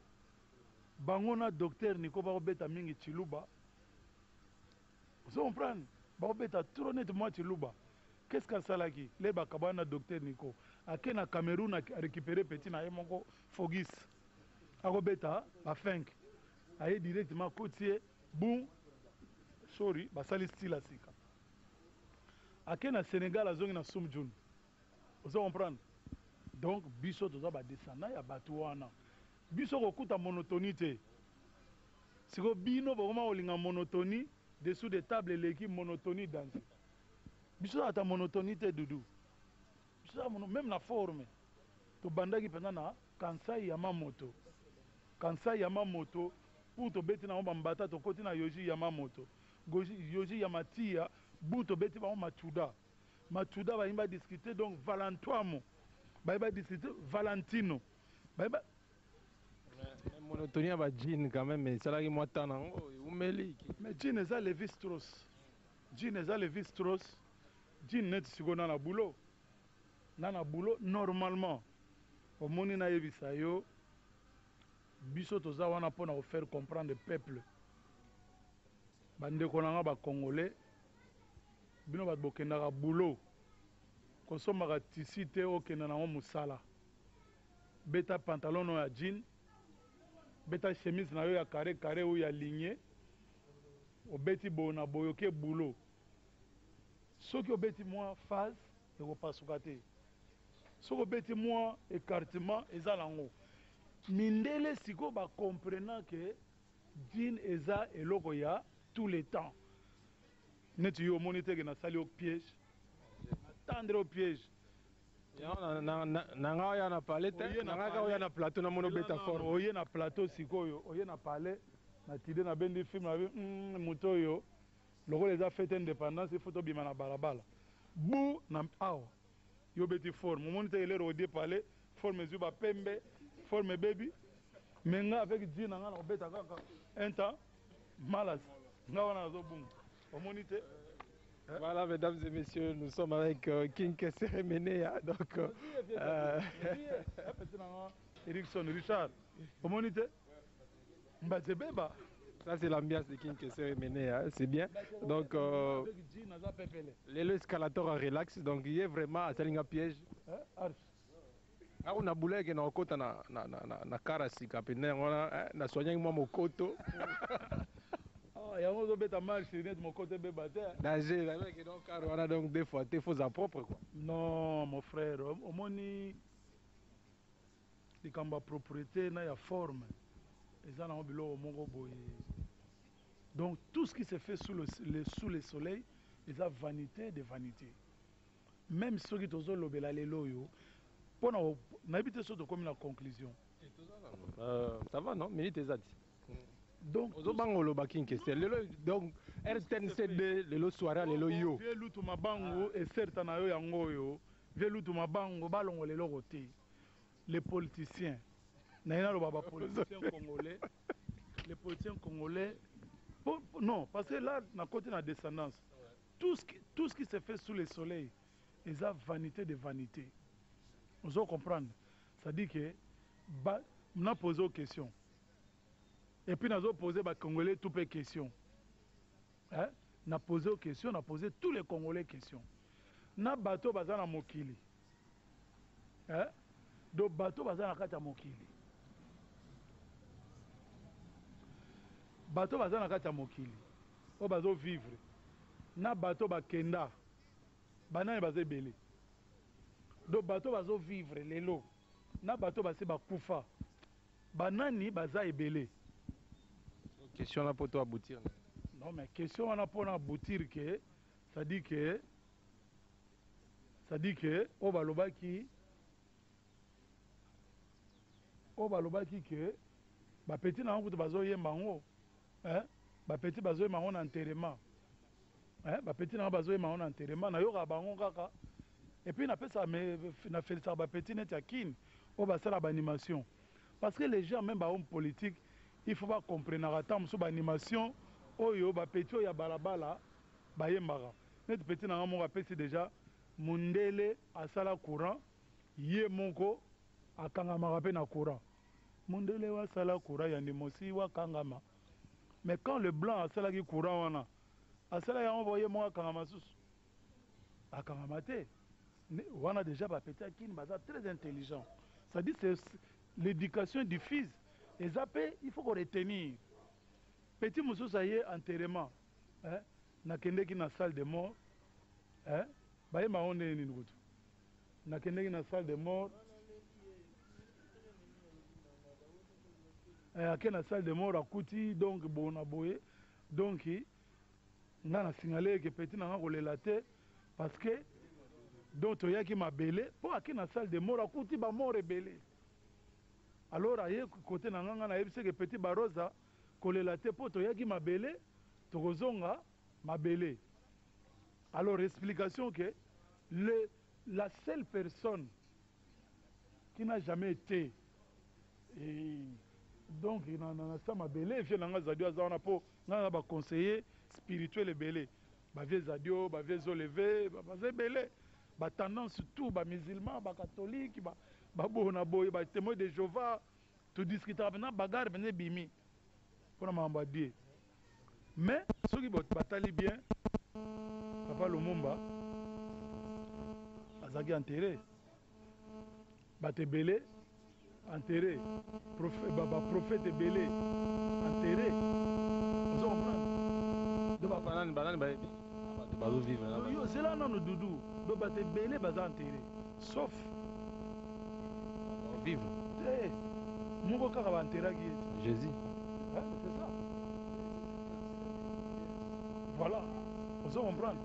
bango na docteur Nico bako beta mingi tshiluba. Ozo comprendre? Bako beta trop neti mwa tshiluba. Qu'est-ce que asalaki? Ley bakabwana na docteur Nico. Ake na Cameroun a recuperer petit na ye moko Fogis. Ako beta ba funk. Aye directement akoti ye boum sorry basali style ya sika. Ake na Senegal azongi na Sumjun ozo comprendre donc biso toza ba descendant ya batu wana biso okokuta monotonie te sikoyo bino bokoma kolinga monotonie dessous de table eleki monotonie danger biso ata monotonie te doudou biso ata mono meme na forme tobandaki penza na Kansai Yamamoto Kansai Yamamoto pour tobeti nango ba mbata tokoti na Yohji Yamamoto Yoji ya matiya bu tobeti bango matshuda matshuda balingi ba discuter donc valantuamo baye ba discuter valentino baye ba Mais monotonie ya ba jean quand même esalaki mwa temps nango ewumeli. Mais jean eza Levi Strauss jean eza Levi Strauss jean neti sikoyo na na boulot na na boulot normalement omoni nayebisa yo biso toza wana pona ko faire comprendre peuple Ba ndeko na nga ba congolais bino batu bokendaka boulot kosombaka tissu te okende na ngo musala beta pantalon no ya jean beta chemise na yo ya carre carre ou ya ligne obeti boye na boye oke boulot soki obeti mua phase ekopasuka te soki obeti mua ecartement eza na ngo mindele sikoyo ba comprenant que Jean eza eloko ya tout le temps neti yo omoni te ke nasali yo piège na tendre yo piège. Na nga oya na palais te na nga kaka oya na plateau na mona obeta forme. Oye na plateau sikoyo oye na palais na tide na bendi film na bi hum moto oyo lokola eza fete independance il faut tobima na balabala bu na awa Yo obeti forme omoni te lero odie palais forme ezui ba pembe forme ebebi mais nga avec Djina nga nako beta kaka un temps malas nga wana nazo bunga omoni te. Voilà, mesdames et messieurs, nous sommes avec euh, King Kessere Menea. Donc, euh, Erickson Richard, omoni te Mbadze beba. Ça c'est l'ambiance de King Kessere Menea, c'est bien. Donc euh, lelo escalator a relax donc ye vraiment asali nga piège. Ako na buleke na okota na na na na, na kara sika penda yango wana eh, na soignaki mwa mokoto. Ah, yango ozobeta marche net mokoto ebeba te. Danger, nalobaki donc kara wana donc deux fois te faut za propre quoi. Non mon frère, omoni Likambo ya proprete na ya forme eza nango biloko moko boye donc tout ce qui se fait sous le, le, sous le soleil eza vanite de vanite meme soki tozo lobela lelo oyo pona nayebi te soki tokomi na conclusion. Euh, ça va non minute eza ti donc ozobanga oloba kinkese lelo donc rtncd lelo soirée lelo yo vieux lutu mabangu eserta na yo yango oyo vieux lutu mabangu balongola eloko te Les politiciens naye naloba ba politiciens congolais les politiciens congolais po, non parce que là na koti na descendance tout ce qui, tout ce qui se fait sous le soleil eza vanité de vanité ozo comprendre c'est à dire que ba na pose yo question et puis nazo poser ba congolais tout pe question hein na pose yo question na pose tous les congolais question na bato baza na mokili Eh? Donc bato baza na kati ya mokili. Bato baza na kati ya mokili oyo bazo vivre na bato bakenda, banani baza ebele? Donc bato bazo vivre lelo na bato basi bakufa, banani baza ebele? Question wana po to aboutir na. Non mais question wana pona aboutir que ça dit que ça dit que oyo balobaki oyo balobaki que ba petits na bango kutu bazo yemba yango hein ba petits bazo yemba yango na enterrement hein ba petits na bango bazo yemba yango na enterrement nayokaka bango kaka et puis napesaka na felicitaka ba petits neti ya kin oyo basala ba animation parce que les gens meme ba hommes politiques il faut ba comprenaka tango mosusu ba animation oyo ba petits oyo ya balabala bayembaka neti petit na nga moko apesi dejà mundele asala courant ye moko akangamaka pe na courant Mundele wa sala courant yandi mosi wa kangama mais quand le blanc asalaki courant wana asalaki yango po ye moko akangama susu? Akangama te wana dejà ba petit ya kin baza très intelligent c'est à dire c'est l'education diffuse eza pe il faut ko retenir petit mosusu aye enterrement eh nakendeki na salle de mort eh bayemba yango ndenge nini kutu Nakendeki na salle de mort eh, ake na salle de mort akuti donc boye na boye donc nga na signale ke petit na nga kolela te parce que donc toyaki mabele po ake na salle de mort akuti ba mort ebele alors aye kote na nga nga nayebisi ke petit barosa kolela te po toyaki mabele tokozonga mabele alors explication que le la seule personne qui n'a jamais ete et donc na na sa mabele vieux na nga zadio aza wana po nga na ba conseiller spirituel ebele ba vieux zadio ba vieux zoleve baza ebele ba tendance tout ba musulman ba catholique ba ba boye na boye ba temoin de Jehovah to discutaka penza bagarre penza ebimi pona makambo ya Dieu Mais soki batali bien papa Lumumba azalaki enterre bato ebele enterre ba prophète ebele enterre ozo comprendre donc ba banani banani bayebi bato bazo vivre na yo zela nanu Doudou donc bato ebele baza enterre sauf vivre te moko kaka ba enterraki ye Jésus Hein, c'est ça. Voilà. Vous comprendre.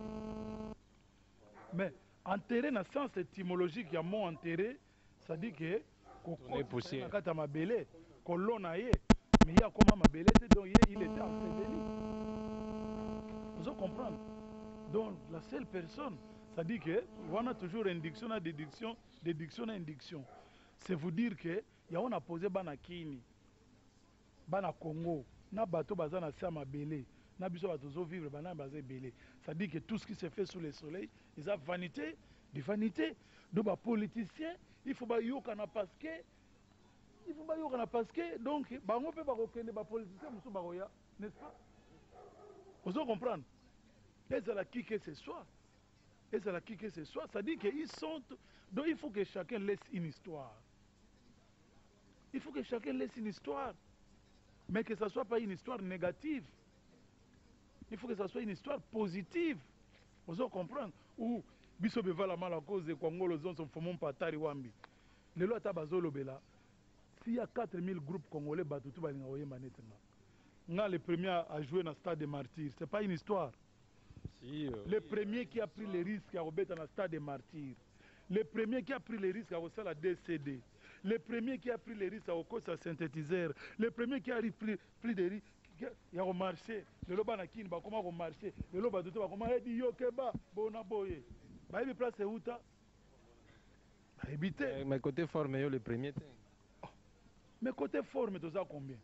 Mais enterré na sens étymologique ya mot enterré, ça dit que kokota na kati ya mabele, kolona ye, mais ye akoma mabele te, donc ye il était enseveli. Vous comprendre. Donc la seule personne, ça dit que wana toujours induction na déduction, déduction na induction. C'est vous dire que yango na poser bana kini Bana Congo na bato baza na se ya mabele na biso bato tozo vivre ba nani baza ebele c'est à dire que tout ce qui se fait sous le soleil eza vanite de vanite donc ba politiciens il faut ba yokana parce que il faut ba yokana parce que donc bango pe bako kende ba politiciens mosusu bakoya n'est-ce pas ozo comprendre ezala qui que ce soit ezala qui que ce soit c'est à dire que ils sont donc il faut que chacun laisse une histoire. Il faut que chacun laisse une histoire. Mais que ça soit pas une histoire négative. Il faut que ça soit une histoire positive. Ozo comprendre? Ou biso bevala mala cause kwangolo zonso mfumu mpatari wambi. Lelo ata bazolobela s'il y a 4000 groupes congolais bato tout balinga koyemba neti nga. Nga le premier à jouer na stade des martyrs, c'est pas une histoire. Si, Le premier qui a pris le risque ya kobeta na stade des martyrs. Le premier qui a pris le risque ya kosala DCD. Le premier qui a pris le risque ya kokosa synthetiseur. Le premier qui a pris, pris des risques ya ko marcher. Lelo bana Kin bakoma ko marcher. Lelo bato te bakoma edi yo keba bona boye. Bayebi place euta? Bayebi te. Mais côté forme yo le premier te. Oh. Mais côté forme toza combien?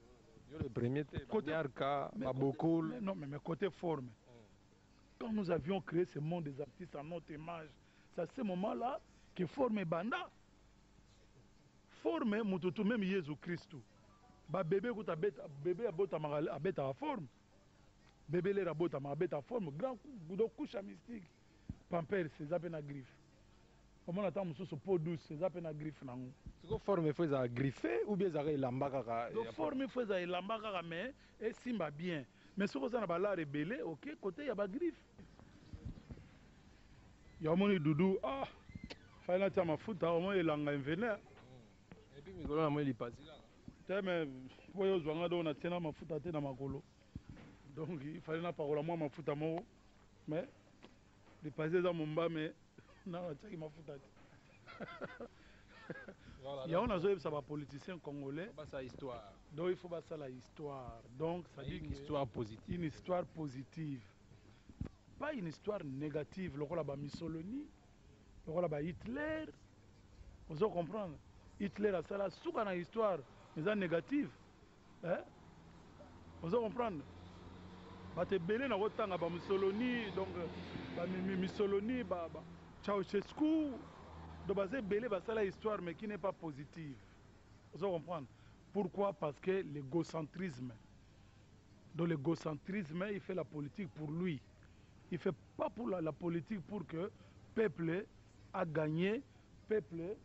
Yo le premier te. Côté Niarka, Babokul. Non mais côté forme. Quand nous avions créé ce monde des artistes à notre image, c'est à ce moment-là que forme ebanda. Forme moto tout même Yesu Christu. Ba bébé kuta beta bébé abotamaka abetaka forme. Bébé lera abotamaka abeta forme grand coup donc couche mystique. Pampers eza pe na griffe. Omona ntango mosusu peau douce eza mpe na griffe nango. Sikoyo forme il faut ezala griffe ou bien ezalaka elamba kaka? Donc forme il faut ezala elamba kaka mais esimba bien. Mais soki oza na ba lard ebele oke cote ya ba griffe. Ya omoni Doudou ah fallait natia mafuta omoni elanga invener. Et puis mikolo namoni lipasi kaka. Te mais po yo ozwa nga donc natie na mafuta te na makolo. Donc il fallait napakola mwa mafuta moko mais lipasi eza momba mais nanu natiaki mafuta te. Yango nazoyebisa ba politiciens congolais basala histoire. Donc il faut basala histoire. Donc ça dit une histoire positive. Une histoire positive. Pas une histoire négative lokola ba Mussolini, lokola ba Hitler. Ozo comprendre? Hitler asala suka na histoire eza négative. Hein? Ozo comprendre? Bato ebele na kotanga ba Mussolini, donc ba Mussolini, ba Ceausescu, donc baza ebele basala histoire mais qui n'est pas positive. Ozo comprendre? Pourquoi? Parce que l'égocentrisme. Donc l'égocentrisme, il fait la politique pour lui. Il fait pas pour la politique pour que peuple a gagné, peuple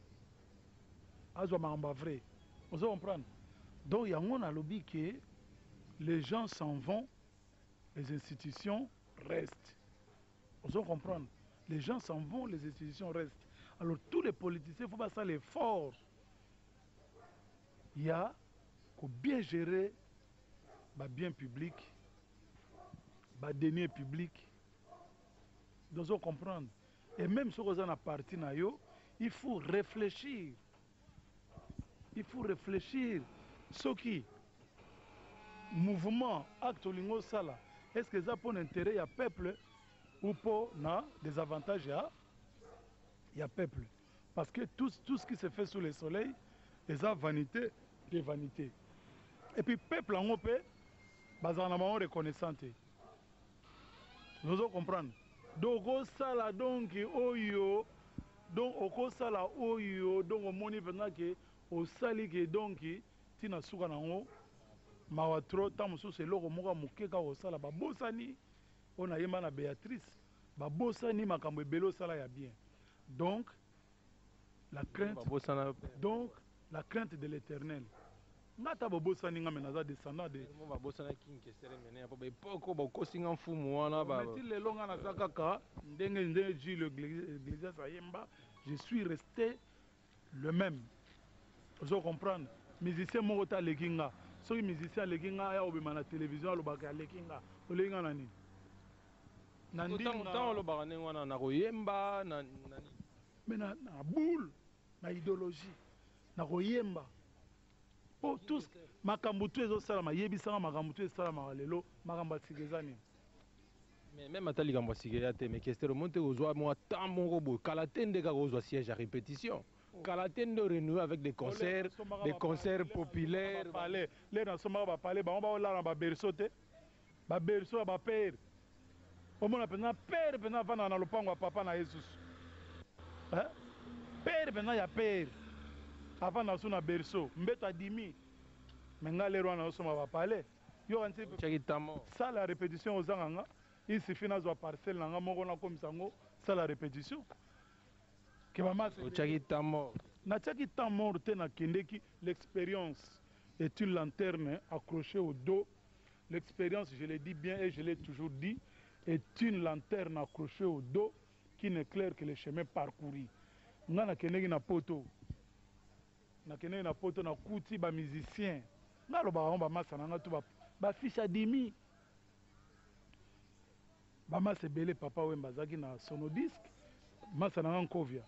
azwa makambo ya vrai. Ozo comprendre? Donc yango nalobi que les gens s'en vont, les institutions restent. Ozo comprendre? Les gens s'en vont, les institutions restent. Alors tous les politiciens, faut basala effort ya ko bien gérer ba biens publics, ba deniers publics. Ozo comprendre? Et même soki oza na parti na yo, il faut réfléchir. Il faut réfléchir. Soki mouvement, acte olingi osala, est-ce que eza pona intérêt ya peuple ou po na des avantages ya peuple? Parce que tout ce qui se fait sous le soleil eza vanité de vanité. Et puis peuple yango pe bazala na bango reconnaissant te. Ozo comprendre? Donc okosala donc oyo, donc okosala oyo, donc omoni penza ke osali ke donc tina suka nango mawa trop. Tango mosusu eloko moko ya moke kaka osala babosani oyo nayemba na Béatrice, babosani makambo ebele osala ya bien. Donc la crainte, Babosana pe. donc la crainte de l'Éternel. Nga ata bobosani nga, mais naza descendant de Mo babosana King Kester Emeneya po ba époque oyo bakosi nga mfumu wana ba Mais ti lelo nga naza kaka ndenge ndenge Jules Iglesias ayemba, je suis resté le même. Ozo comprendre? Musicien moko te aleki nga. Soki musicien aleki nga, aya kobima na télévision alobaka aleki nga. Oleki nga na nini? Na Ntango ndinga. ntango olobaka ndenge wana na koyemba na nini? Mais na boule, na idéologie, na koyemba. Po tous makambo tu ezosalama, yebisanga makambo tu esalamaka lelo, makambo ya sika eza nini? Mais même ata likambo ya sika eya te, mais Kester omoni te kozwa mwa temps moko boye kala te nde kaka ozwa siège ya répétition. Kala te nde renouer avec des concerts, des concerts populaires. Palais, lelo nasombaka ba palais, bango baolala na ba berceau te. Ba berceau ya ba père. Omona mpenza père mpenza avandaka na lopango ya papa na ye susu. Hein? Père mpenza ya père avandaka su na berceau, mbeto adimi. Mais nga lero wana nazosomba ba palais. Yo kanisi Otiaki temps mort. Salle ya répétition ozanga nga, il suffit nazwa parcelle na nga moko nakomisa yango salle ya répétition. Ke ba masse Otiaki temps mort. Natiaki temps mort te, nakendeki. L'expérience est une lanterne accrochée au dos. L'expérience, je le dis bien et je l'ai toujours dit, est une lanterne accrochée au dos qui n'éclaire que le chemin parcouru. Nga nakendeki na poto. Nakendeki na poto, nakuti ba musiciens. Nga alobaka yango ba masa na nga tu ba fiche adimi. Ba masa ebele, Papa Wemba azalaki na Sonodisque. Masa na nga Nkovia,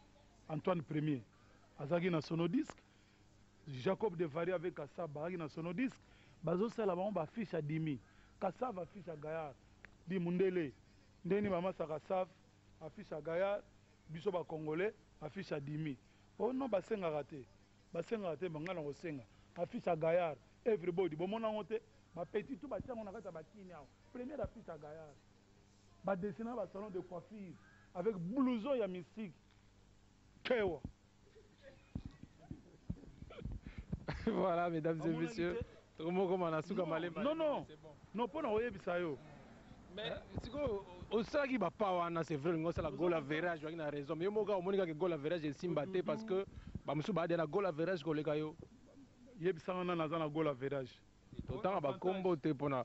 Antoine Premier azalaki na Sonodisque. Jacob de Varia avec Kassab bazalaki na Sonodisque. Bazosala bango ba fiche adimi. Kassab affiche ya Gaillard. Di mundele. Ndeni ba masa Kassab affiche ya Gaillard, biso ba Congolais affiche adimi. Oh non, basengaka te. Basengaka te, nga na kosenga. Affiche ya Gaillard, everybody bomona yango te. Ba petit tout batia yango na kati ya bakini awa. Première affiche ya Gaillard. Ba dessiner ba salon de coiffure avec blouson ya mystique. Kewa. Voilà, mesdames et messieurs. Tokomo koma na suka malemba. Non, non. Non, pona koyebisa yo. Mais sikoyo osalaki bapa wana, c'est vrai, olingi osala goal average, ozalaki na raison, mais yo moko omoni kaka goal average esimba te, parce que bamosusu baade na goal average koleka yo. Yebisanga nani aza na goal average. Totanga bakombo te mpona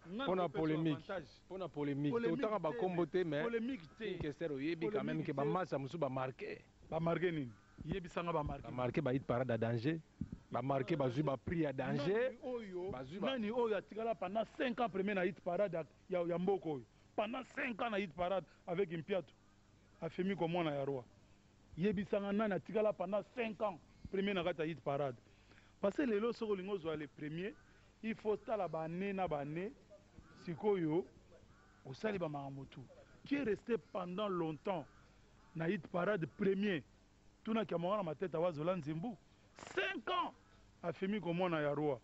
polémique, mpona polémique totanga bakombo te, mais polémique te. Kester, oyebi quand même ke bamasa mosusu bamarke. Bamarke nini? Yebisanga bamarke. Bamarke bahit parade ya danger, bamarke, bazwi baprix ya danger. Nani oyo atikala pendant 5 ans premier na hit parade ya mboka oyo? Pendant 5 ans na hit parade avec Mpiato afemi komwana ya roi. Yebisanga nani atikala pendant 5 ans premier na kati ya hit parade? Parce que lelo soki olingi ozwa le premier, il faut tala bane na bane. Sikoyo osali bamakambo tu. Qui est resté pendant longtemps na hit parade premier? Tunaki ya mwana matete awazola nzimbu, 5 ans afemi komwana ya roi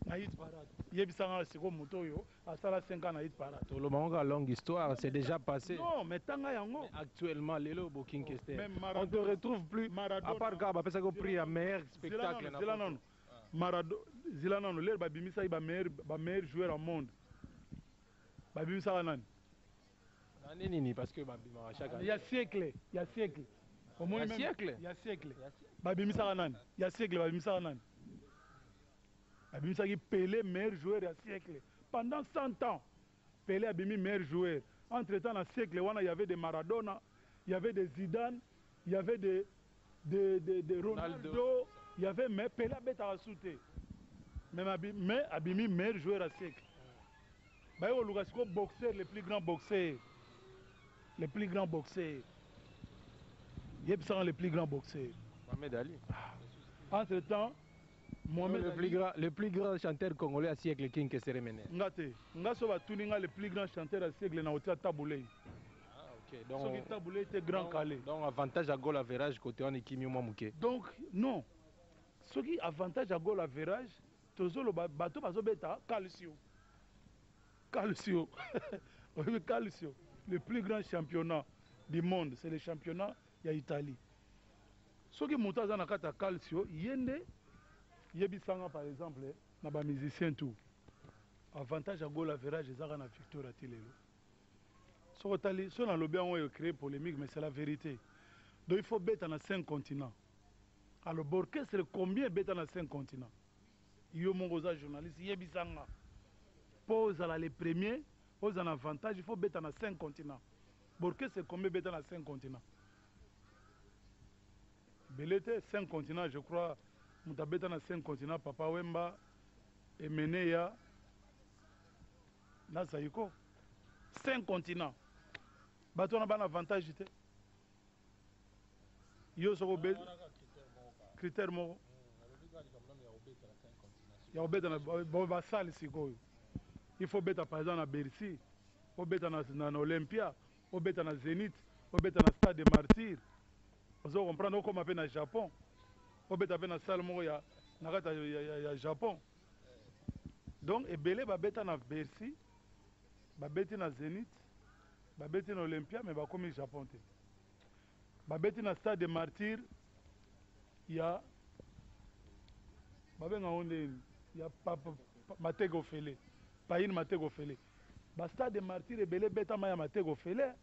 na hit parade. Yebisanga sikoyo moto oyo asala 5 ans na hit parade. Toloba ngo kaka, longue histoire, c'est déjà passé. Non, mais tanga yango. Mais actuellement, lelo bo King Kester, on te retrouve plus à part kaka bapesaki prix ya meilleur spectacle. Zela nano, Marado, zela nano. Lere babimisaki bameilleur joueur ya monde, babimisaka nani? Nani nini? Parce que babimaka chaque année. Ya siècle, ya siècle. Ya siècle. Ya siècle babimisaka nani? Ya siècle babimisaka nani? Babimisaki Pelé, meilleur joueur ya siècle pendant 100 ans. Pelé abimi meilleur joueur. Entre temps, na siècle wana, il y avait des Maradona, il y avait des Zidane, il y avait des Ronaldo, il y avait, mais Pelé abetaka su te, mais abimi meilleur joueur ya siècle. Baye koluka sikoyo boxeur, le plus grand boxeur, le plus grand boxeur. Yebisaka le plus grand boxeur. Mohamed Ali. Entre temps, Mohamed, le plus grand chanteur congolais à siècle, King Kester Emeneya. Nga te, nga so batuni nga le plus grand chanteur ya siècle, na otia Tabu Ley. Ah, ok. Donc, soki Tabu Ley te, Grand Kallé. Donc avantage ya goal average côté wana ekimi mwa moke. Donc non, soki avantage ya goal average, tozoloba bato bazobeta calcio. Calcio, oyebi calcio, le plus grand championnat du monde, c'est le championnat ya Italie. Soki moto aza na kati ya calcio, ye nde yebisanga. Par exemple, na bamusicien tout, avantage ya goal average ezaka na Victoire ati lelo. Soki otali so nalobi yango, oyo créer polémique, mais c'est la vérité. Donc il faut beta na cinq continents. Alors baorchestre combien ebeta na cinq continents? Yo moko oza journaliste, yebisanga. Mpo ozala le premier, ozala na avantage, il faut beta na cinq continents. Baorchestre combien ebeta na cinq continents? Ebele te. Cinq continents, je crois moto abeta na cinq continents, Papa Wemba, Emeneya na Zaiko. Cinq continents, bato wana bana avantage te. Yo soko critère moko ya kobeta na basale, sikoyo il faut beta par exemple na Bercy, obeta na Olympia, obeta na Zénith, obeta na Stade de Martyr, ozo comprendre? Okóma mpe na Japon, obeta mpe na salle moko ya na kati ya Japon. Donc ebele babeta na Bercy, babeti na Zénith, babeti na Olympia, mais bakomi Japon te. Babeti na Stade de Martyr ya, babenga ngo ndeni, ya Mateko Ofele, Paine Mateko Ofele. Bastade de Martyr ebele ebetama ya Mateko Ofele.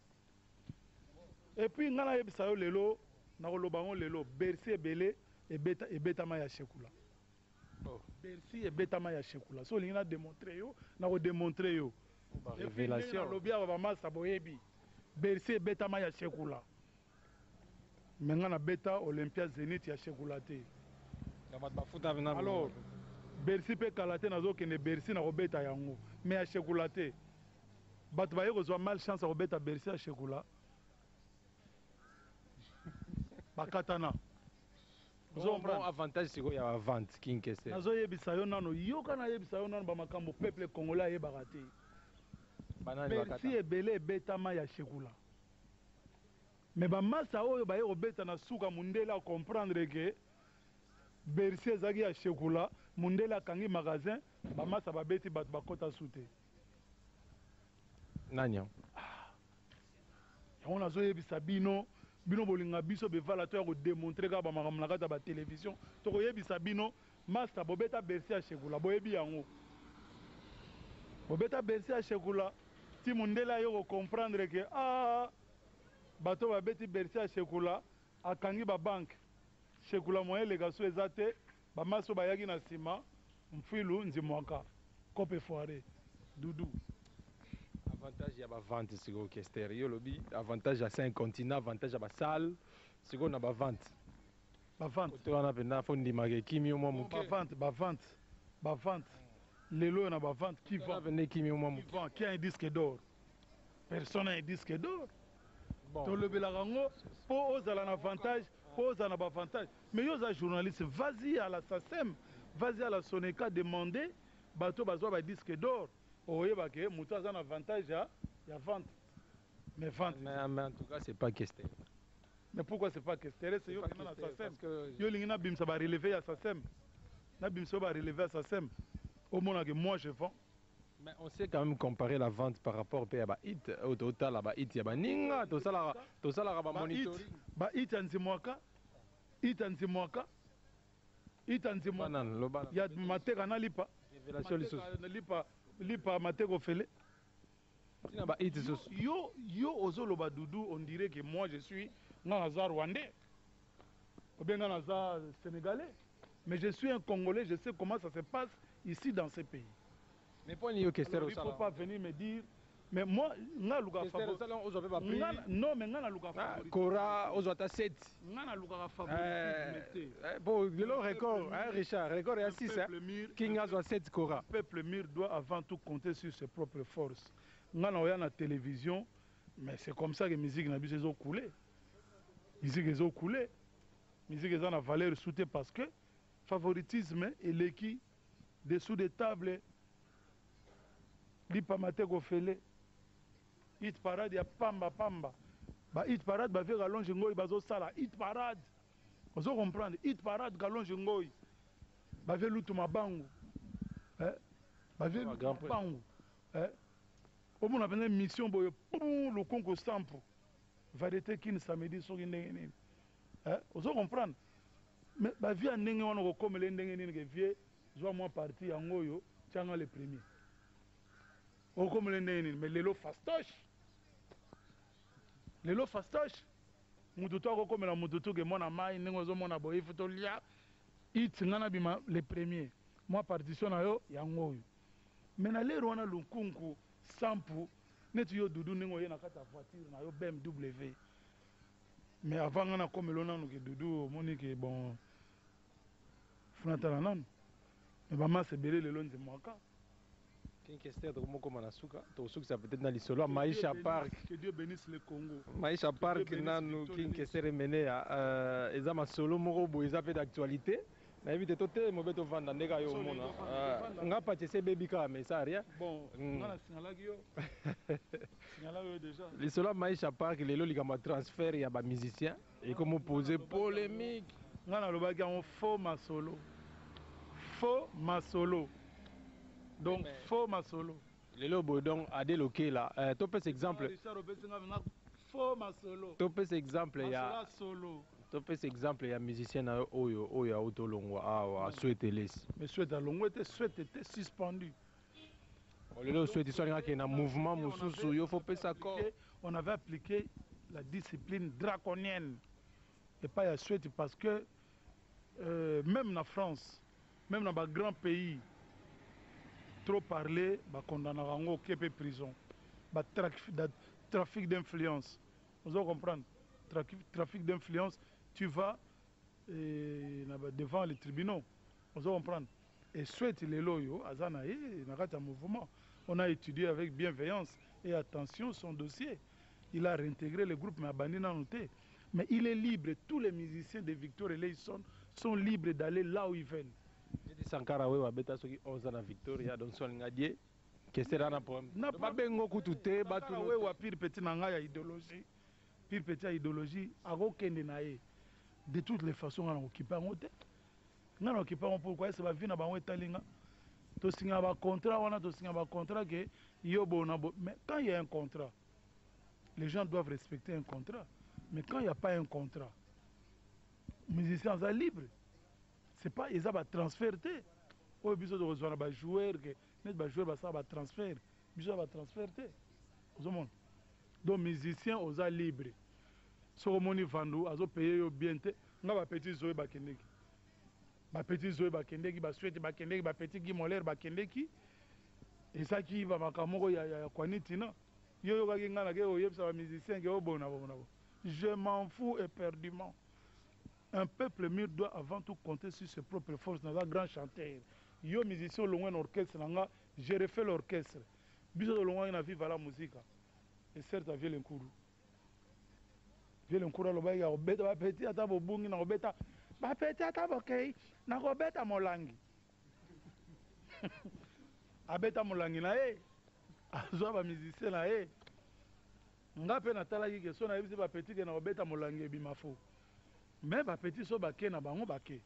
Et puis ngai nayebisa yo lelo, nakoloba yango lelo, Bercy ebele ebetama ya Shekula. Oh. Bercy ebetama ya Shekula. So olingi na démontre yo, nakodémontre yo. Révélation. Nalobi awa, bamasa boyebi, Bercy ebetama ya Shekula, me ngai nabeta Olympia, Zénith ya Shekula te. Alors Bercy mpe kala te, nazokende Bercy, nakobeta yango, me ya Shekula te. Bato baye kozwa malchance ya kobeta Bercy ya Shekula, bakatana. Bon, avantage sikoyo ya bavente, King Kester. Nazoyebisa yo nano, yoka, nayebisa yo nano bamakambo peuple congolais ayebaka te. Bercy ebele ebetama ya Shekula, me bamasa oyo baye kobeta na suka, mundele acomprendre ke Bercy ezalaki ya Shekula. Mundele akangi magasin, bamasa babeti, bato bakɔta su te. Nani? Yango nazoyebisa bino, bino bolinga biso bevala to ya kodémontrer kaka bamakambo na kati ya batelevizio. Tokoyebisa bino, master, bobeta Bercy ya Shekula, boyebi yango. Bobeta Bercy ya Shekula ti mundele aye ko comprendre que ah bato babeti Bercy ya Shekula akangi ba banque Shekula moyen eleka su eza te ba maso bayaki na sima Mfwilu Nzimwaka cope foire Doudou. Avantage ya ba vente sikoyo Kester yo olobi avantage ya 5 continents avantage ya ba salle sikoyo na ba vente. Ba vente. Kote wana penza faut ndima ke ekimi yo mwa muke. Ba vente ba vente ba vente lelo oyo na ba vente qui vend penza ekimi yo mwa muke. Qui vend qui a un disque d'or personne a un disque d'or. Bon. Tolobelaka yango po ozala na avantage po ozala na ba avantage mais yo oza journaliste vas-y à la SACEM vas-y à la SONECA demander bato bazwa ba disque d'or okoyeba ke moto aza na avantage ya ya vente mais vente mais, mais en tout cas c'est pas Kester. Mais pourquoi c'est pas Kester? C'est yo kenda na SACEM. Yo lingi na bimisa ba relevé ya SACEM. Na bimisa ba relevé ya SACEM. Omona que moi je vends. Mais on sait quand même comparer la vente par rapport pe ya ba hit oyo totala ba hit ya baninga tosalaka tosalaka ba monitoring. Ba hit ya Nzimwaka, hit ya Nzimwaka, hit ya Nzimwaka ya Mateka na Lipa. Révélation lisusu. Lipa lipa Mateka ofele. Tina ba hit lisusu. Yo yo ozoloba Doudou on dirait que moi je suis nga naza rwandais ou bien nga naza sénégalais mais je suis un congolais je sais comment ça se passe ici dans ce pays. Mais pour yo Kester il faut pas venir me dire mais moi nga luka favori non mais nga na luka favori Kora ozwa ata 7 nga na lukaka favoritisme te bon lelo record hein Richard record ya 6 hein King azwa 7 Kora. Peuple mur doit avant tout compter sur ses propres forces nga na oya na télévision mais c'est comme ça que musique na biso ezo couler musique ezo couler musique eza na valeur sous te parce que favoritisme eleki dessous de table lipa mate kofele hit parade ya pamba pamba ba hit parade ba vieux Kalonji Ngoyi bazosala hit parade ozo comprendre hit parade Kalonji Ngoyi ba vieux Lutu Mabangu eh ba vieux Lutu Mabangu eh omona penza mission boye pum lukunku sampu variété kin samedi soki ndenge nini eh ozo comprendre mais ba vieux ya ndenge wana okokomela ye ndenge nini ke vieux zwa mwa partie yango oyo tia nga le premier okomela ye ndenge nini mais lelo fastoche lelo fastoche mutu to akokomela mutu tu ke mwana mayi ndenge ozomona boye il faut tolia it nga nabima le premier mwa partition na yo yango oyo mais na lero wana lukunku sampu neti yo Doudou ndenge oye na kati ya voiture na yo BMW mais avant nga nakomela yo nanu ke Doudou omoni ke bon faut natala nanu mais ba masa ebele lelo nzemwaka. King Kester tokomi kokoma na suka tokosukisa peut-être na lisolo ya Maisha Park. Que Dieu benisse le Congo. Maisha Park nanu King Kester Emeneya euh, eza masolo moko boye eza pe d'actualité nayebi te totelema obe tovanda nde kaka yo omona euh, nga pati esi ebebi kaka mais ça rien bon mm. nga nasignalaki yo signalaki yo déjà lisolo ya Maisha Park lelo likambo ya transfert ya ba musiciens ekomi pose polemique nga nalobaki yango faux masolo faux masolo donc faux masolo lelo boye donc Ade Lokela euh, topesa exemple Richard opesi nga na faux masolo topesa exemple ya solo topesa exemple ya musicien na yo oyo oyo auti olongwa awa Swete Elesi mais Swete alongwe te Swete était suspendu lelo Swete so alingaki na mouvement mosusu yo faut pesa accord. On avait appliqué la discipline draconienne epai ya Swete parce que euh, même na France même na ba grands pays trop parler ba condamnaka yango oke pe prison ba trafic d'influence ozo comprendre trafic d'influence tu vas eh, na ba devant les tribunaux ozo comprendre et Swete lelo oyo aza na ye na kati ya mouvement on a étudié avec bienveillance et attention son dossier il a réintégré le groupe mais abandi nanu te mais il est libre tous les musiciens de Victor Eleison sont libres d'aller là où ils veulent. Neti Sankara wewe abeta soki 11 ans na Victoria donc so alinga die Kester ana problème. Na babengo kutu te batu Sankara wewe pire petit na ngai ya idéologie pire petit ya idéologie akokende na ye de toutes les façons nga na kokipa yango te nga na kokipa yango pourquoi ese ba vie na bango etali nga tosinga ba contrat wana tosinga ba contrat ke yo bona bo mais quand il y a un contrat les gens doivent respecter un contrat mais quand il y a pas un contrat musicien aza libre c'est pas eza ba transfert te oyo biso tokozwa na ba joueur ke Neti ba joueurs basala ba transfert, biso ya ba transfert te. Ozomona? Donc musicien oza libre. Soki omoni Vandu azo payer yo bien te, nga ba petit Zoe bakendeki. Ba petit Zoe bakendeki, ba Suete bakendeki, ba petit Guy Moller bakendeki. Ezaki ba makambo moko ya ya kwani tina. Yo oyokaki nga nake koyebisa ba musiciens ke obona bona bo. Je m'en fous eperdument. Un peuple mur doit avant tout compter sur ses propres forces naza grand chanteur yo musicien olongwe na orchestre na nga je refais l'orchestre biso tolongwaki na viva la musica et certes vieux le nkuru vieux le nkuru alobaki akobeta ba petit ata bobungi nakobeta ba petit ata bokei nakobeta molangi abeta molangi na ye azwa ba musicien na ye Nga pe natalaki ke soki nayebisi ba petit ke nakobeta molangi ebima faux. Mais ba petit soki bake na bango bake.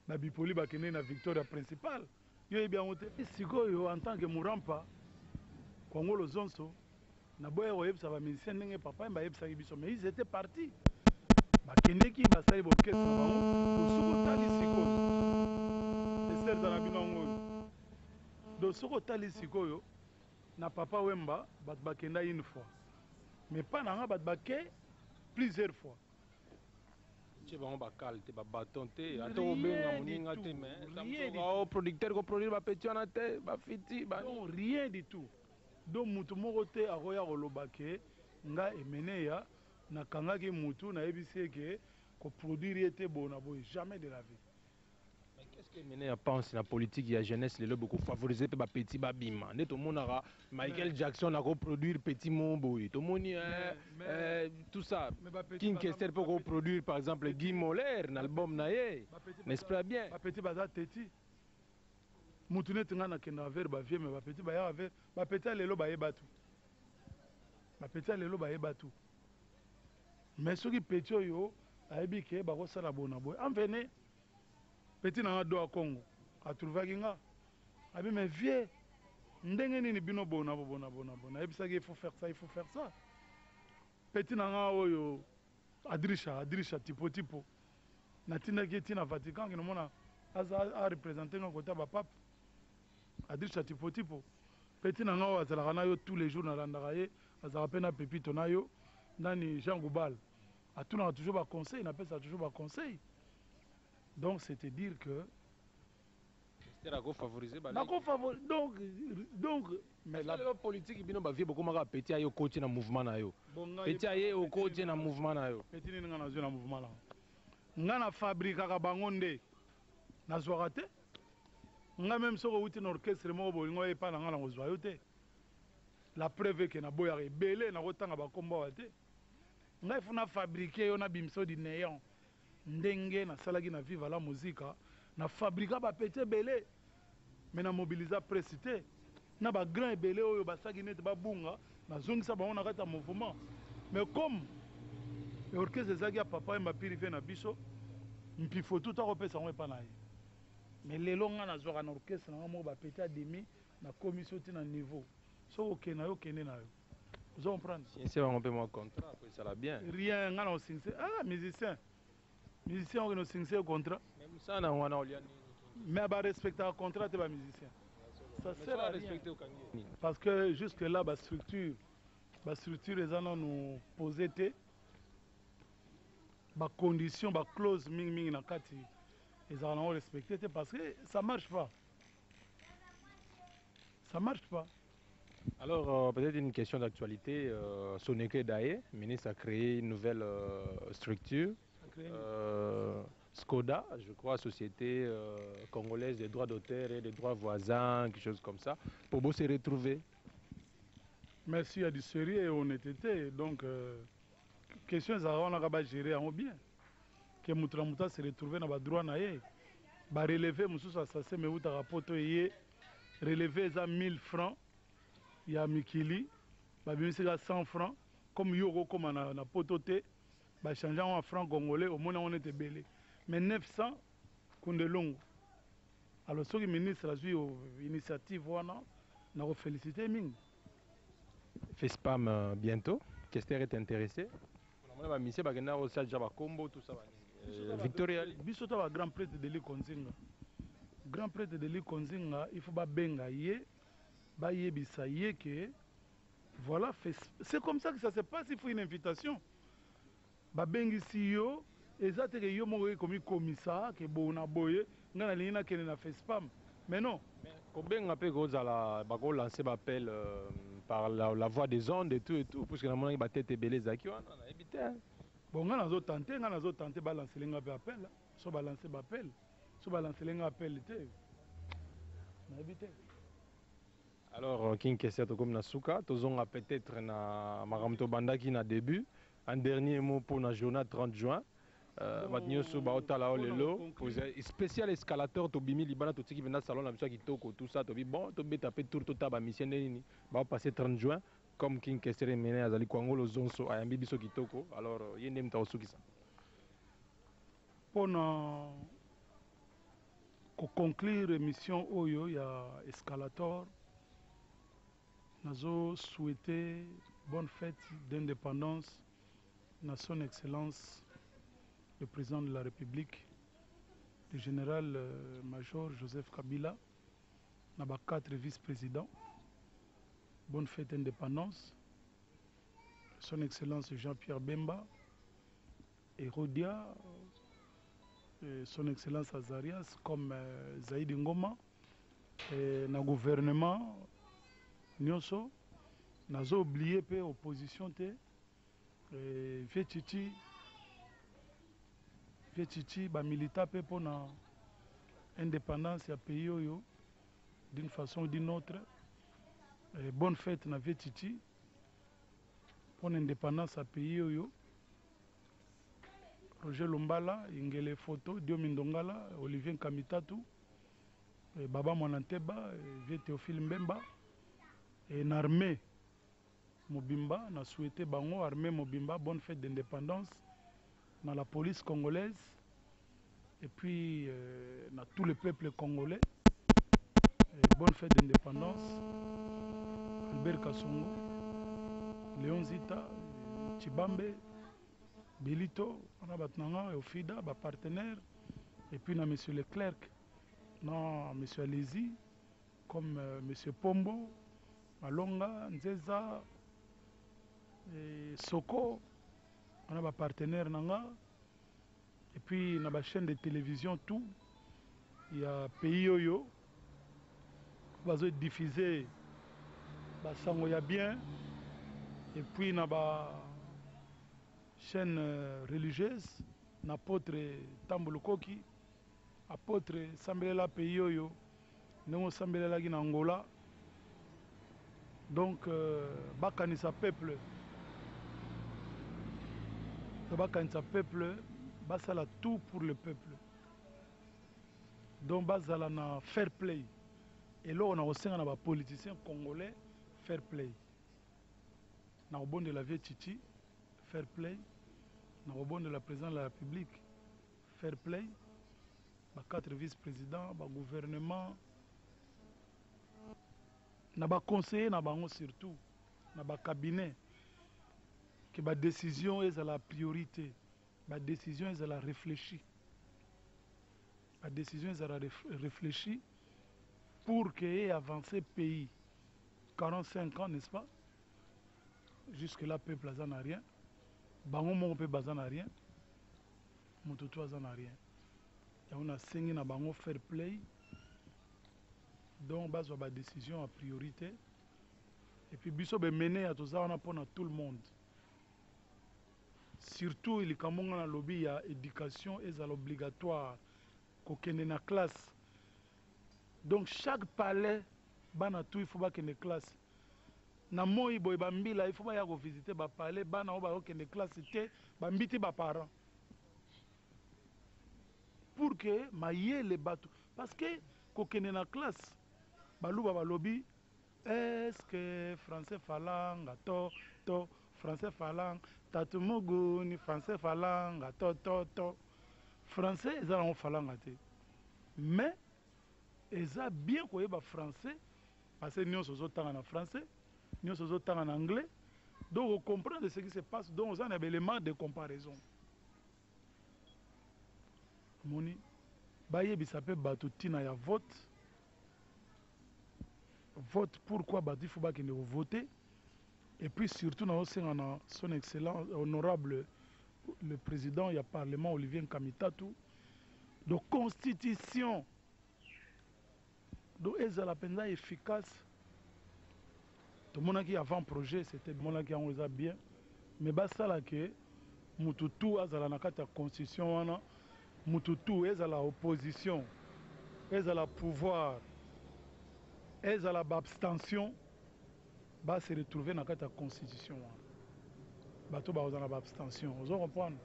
Ba bipoli bakendeki na Victoria principal. Yo oyebi yango te? Sikoyo en tant que Murampa, Kongolo Zonso, naboyaki koyebisa ba musiciens ndenge Papa Wemba ayebisaki biso mais ils etaient partis. Bakendeki basali ba orchestre na bango. Bon soki otali sikoyo, Esther na bino yango oyo. Donc soki otali sikoyo Na papa wemba batu bakenda une fois mais epa na nga batu bake plusieurs fois. Otie bango ba cale te ba baton te ata obenga moninga te mais oh producteur ko produire ba petit wana te ba fiti ba non rien du tout donc mutu moko te akoya koloba ke nga emeneya nakangaki mutu nayebisi ye ke ko produire ye te boye na boye jamais de la vie. Mais qu'est-ce que Emeneya pense na politique ya jeunesse lelo boko favoriser pe ba petits ba bima nde tomonaka Michael Jackson ako produire petit moko boye tomoni tout ça King Kester pe ako produire par exemple Guy Moller na album na ye n'est-ce pas bien? Ba petits baza teti mutu neti nga nakendaka vers ba vieux mais ba petits bayaka vers ba petits ya lelo bayeba tout ba petits ya lelo bayeba tout mais soki petit oyo ayebi ke bakosala boye na boye envenez. Petit na nga Doa Kongo a trouvaki nga abi mais vieux ndenge nini bino bona bo bona bona bo nayebisaki ye faut faire ça il faut faire ça petit na nga oyo Adrisha Adrisha tipo tipo natindaki ye ti na Vatican akende omona aza a representer nga kota ba pape Adrisha tipo tipo petit na nga oyo azalaka na yo tous les jours nalandaka ye azalaka pe na Pepito na yo nani Jean Goubal atunaka toujours ba conseils napesaka toujours ba conseils donc c'est te dire que Esther ako favoriser ba nako favori donc donc mais la lelo politique bino ba vieux bokoma kaka petit aye okoti na mouvement na yo petit aye okoti na mouvement na yo petit nini nga nazwi na mouvement na nga na fabrikaka bango nde nazwaka te nga meme soki owuti na orchestre moko bolingo epa na nga nakozwa yo te la preuve ke naboyaka ebele nakotanga bakombo awa te Ngai faut na fabriquer yo na bimisa yo du neant ndenge na salaki na viva la musica na fabrica ba petits ebele mais na mobilisa presse te na ba grands ebele oyo basaki neti ba bunga na zongisa bango na kati ya mouvement mais comme orchestre ezalaki ya papa wemba piri vie na biso mpifo tout akopesa yango epa na ye mais lelo ngai nazwaka na orchestre na ngai moko ba petits ya demi nakomisi yo ti na niveau soki okende na yo kende na yo. Ozo comprendre? Signise bango pe mwa contrat po esala bien. Rien nga na signise ah musicien musicien okende osignise ye contrat. Mais musala na wana olia nini? Mais ba respectaka contrat te ba musicien. Ça sert à rien. Parce que jusque là ba structure ba structure eza nanu pose te. Ba conditions ba clause mingi mingi na kati ezalaka nango respecte te parce que ça marche pas. Ça marche pas. Alors, peut-être une question d'actualité. Soneke Daye, ministre, a créé une nouvelle structure. Skoda, je crois, Société congolaise des droits d'auteur et des droits voisins, quelque chose comme ça, pour beau se retrouver. Merci, il y a du sérieux et honnêteté. Donc, question ezalaka wana kaka bagérer yango bien ke moto na moto ase retrouver na badroit na ye bareleve mosusu asase me eutaka poto eye Releve eza 1000 francs ya mikili babimisi ka 100 francs comme yo okokoma na, na poto te ba change yango en franc congolais omoni yango neti ebele mais 900 kundelungu alors soki ministre azui initiative wana nako felicite mingi. Fespam bientot Kester est interesse Namona ba musiciens bakenda ko tia dejà ba kombo tout ça ba nini. Victoria. Biso to ba grand pretre de likonzinga. Grand pretre de likonzinga il faut ba benga ye. Bayebisa ye que voilà, c'est comme ça que ça se passe, il faut une invitation. Babengisi yo, eza te ke yo moko okoki komikomisa ke boye na boye, ngai nalingi nakende na Fespam. Mais non. Kobenga mpe kozala bako lancer ba appel par la voie des ondes et tout et tout, puisque namonaki ba tete ebele ezalaki wana, nayebi te. Bon, ngai nazo tenter, ngai nazo tenter ba lancer nga mpe appel, so ba lancer ba appel, so ba lancer nga appel te, nayebi te. Alors King Kester, tokomi na suka, tozonga peut-être na makambo tobandaki na début. Un dernier mot pour la journée 30 juin. Bato nyonso baotala oyo lelo spécial escalateur, tobimi libanda, totiki mpenza salon na biso ya kitoko, tout ça, tobi bon, tobeta mpe tour, totala bamission nde nini baopasse 30 juin. Comme King Kester Emene azali kwangolo zonso, ayambi biso kitoko, alors ye nde moto akosukisa. Mpona koconclure émission oyo ya Escalator, nazo souhaiter bonne fête d'indépendance na Son Excellence le président de la République, le général major Joseph Kabila, na ba quatre vice-présidents. Bonne fête d'indépendance. Son Excellence Jean-Pierre Bemba, Herodia, Son Excellence Azarias, comme Zaïd Ngoma, et na gouvernement nyonso. Nazo oublier pe opposition te, Vieux Chichi, Vieux Chichi, ba milita pe mpona indépendance ya pays oyo d'une façon ou d'une autre. Et bonne fête na Vieux Chichi mpona indépendance ya pays oyo. Roger Lumbala, Ingele Photo, Diomi Ndongala, Olivier Nkamitatu, Baba Mwananteba, Vieux Théophile Mbemba, et na armée mobimba, na souhaité bango armée mobimba bonne fête d'indépendance, na la police congolaise et puis na tout le peuple congolais. Et bonne fête d'indépendance. Albert Kasongo, Léon Zita, Chibambe, Belito, on a bato na nga, Ofida, ba partenaire, et puis na monsieur Leclerc, na monsieur Alési, comme monsieur Pombo, Malonga, Nzeza, et Soko, on a ba partenaire na nga, et puis na ba chaîne de télévision tout, il y a pays oyo, bazo diffuser ba sango ya bien, et puis na ba chaîne religieuse, na apôtre Tambo Lukoki, apôtre sambelela pays oyo, ndenge osambelelaki na Angola. Donc bakanisa peuple, bakanisa peuple, basala tout pour le peuple. Donc bazala na fair play. Eloko na kosenga na ba politiciens congolais, fair play. Na kobondela Vieux Chichi, fair play. Na kobondela président de la République, fair play. Ba quatre vice-présidents, ba gouvernement, na ba conseillers na bango surtout, na ba cabinet, que ba décision ezala priorité, ba décision ezala réfléchie. Ba décision ezala réfléchie pour que ait avancé pays. 45 ans, n'est-ce pas? Jusque-là, peuple aza na rien. Bango moko pe baza na rien. Moto to aza na rien. Yango nasengi na bango fair play. Donc bazwa ba décision à priorité. Et puis biso bemene ya toza wana mpona tout le monde. Surtout likambo nga na lobi ya éducation ezala obligatoire, kokende na classe. Donc chaque palais bana tout il faut bakende classe. Na moi boye bambila il faut baya kovisiter ba palais, bana oyo bakokende classe te, bambiti ba parents. Pour que mayele bato, parce que kokende na classe baluba balobi est-ce que français falanga to to français falanga tatu muguni français falanga to to to français eza nango falanga te, mais eza bien koyeba français parce que nyonso ozotanga na français, nyonso ozotanga na anglais, donc comprendre ce qui se passe, donc oza na élément de comparaison. Moni bayebisa mpe bato ntina ya vote. Vote pourquoi bato il faut bakende ko voter et puis surtout nazosenga na son excellence honorable le président ya parlement Olivier Nkamitatu donc constitution donc ezala mpenza efficace. Tomonaki avant projet, c'était monaki yango eza bien, mais basala ke mutu tu azala na kati ya constitution wana, mutu tu, ezala opposition, ezala pouvoir, ezala baabstention, base retrouver na kati ya constitution wana. Bato bakozala na baabstention, ozo comprendre?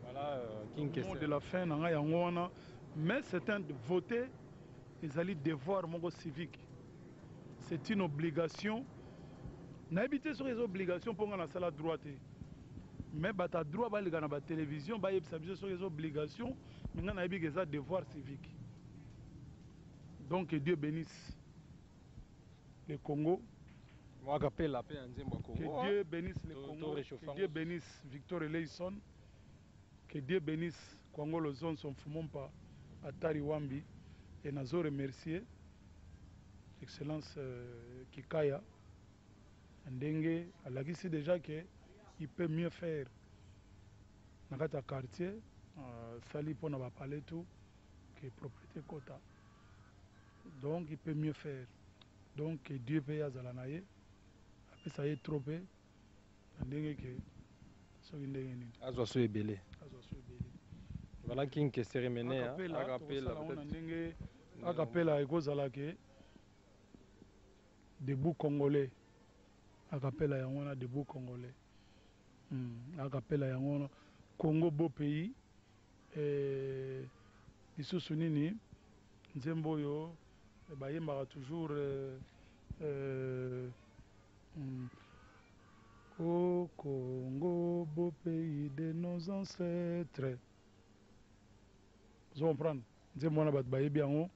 Voilà, King Mot de la fin na ngai yango wana. Mais c'est un voter ezali devoir moko civique, c'est une obligation. Nayebi te soki eza obligation mpo ngai nasala droit te, mais bato ya droit baleka na batélévision bayebisa biso soki eza obligation. Mais ngai nayebi ke eza devoir civique. Donc que Dieu bénisse le Congo. Mwakapela mpe ya nzembo ya Que Congo. Dieu bénisse le To Congo, réchauffe que Dieu bénisse Victor Eleison, que Dieu bénisse Kwangolo Zonso Mfumumpa Atari Wambi. Et nazo remercier excellence Kikaya ndenge alakisi déjà que il peut mieux faire na kati ya quartier, sali mpona bapale tout que propriété kota. Donc il peut mieux faire. Donc que Dieu mpe azala na ye, apesa ye trop mpe na ndenge ke soki ndenge nini. Azwa so ebele. Azwa so ebele. Voilà King Kester Emeneya. Acapella, Acapella, tokosala yango na peut-être. ndenge acapella ekozala ke debout congolais. Acapella yango wana, debout congolais. Acapella yango wana, Congo beau pays. Lisusu nini nzembo oyo bayembaka toujours, Au Congo, beau pays de nos ancêtres. Ozo comprendre? Nzembo wana bato bayebi yango,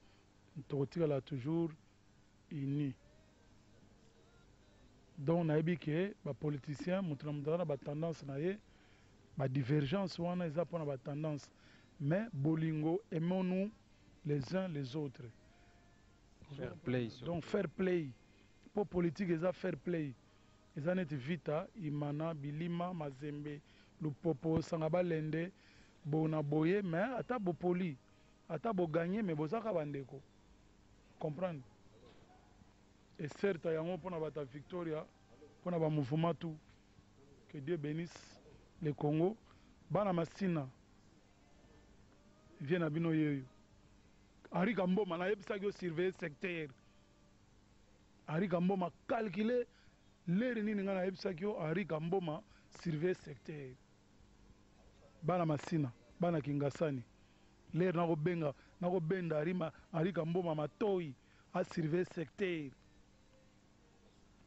tokotikala toujours unis. Donc nayebi ke bapoliticien, moto na moto aza na batendance na ye, badivergence wana eza mpona batendance, mais bolingo, aimons-nous les uns les autres. Fair play surtout. Donc fair play, mpo politique eza fair play, eza neti vita imana bilima mazembe lupopo sanga balende bona boye. Mais ata bopoli, ata boganye, mais bozaka bandeko, comprendre? Et certes yango mpona bato ya Victoria, mpona bamouvement tout. Que Dieu bénisse le Congo. Bana Masina, vie na bino yeyo Henri Kamboma, nayebisaki yo surveiller secteur. Henri Kamboma, calcule lere nini ngai nayebisaki yo Henri Kamboma, surveiller secteur. Bana Masina, bana Kingasani, lere nakobenga, nakobenda Henri Kamboma matoi asurveiller secteur.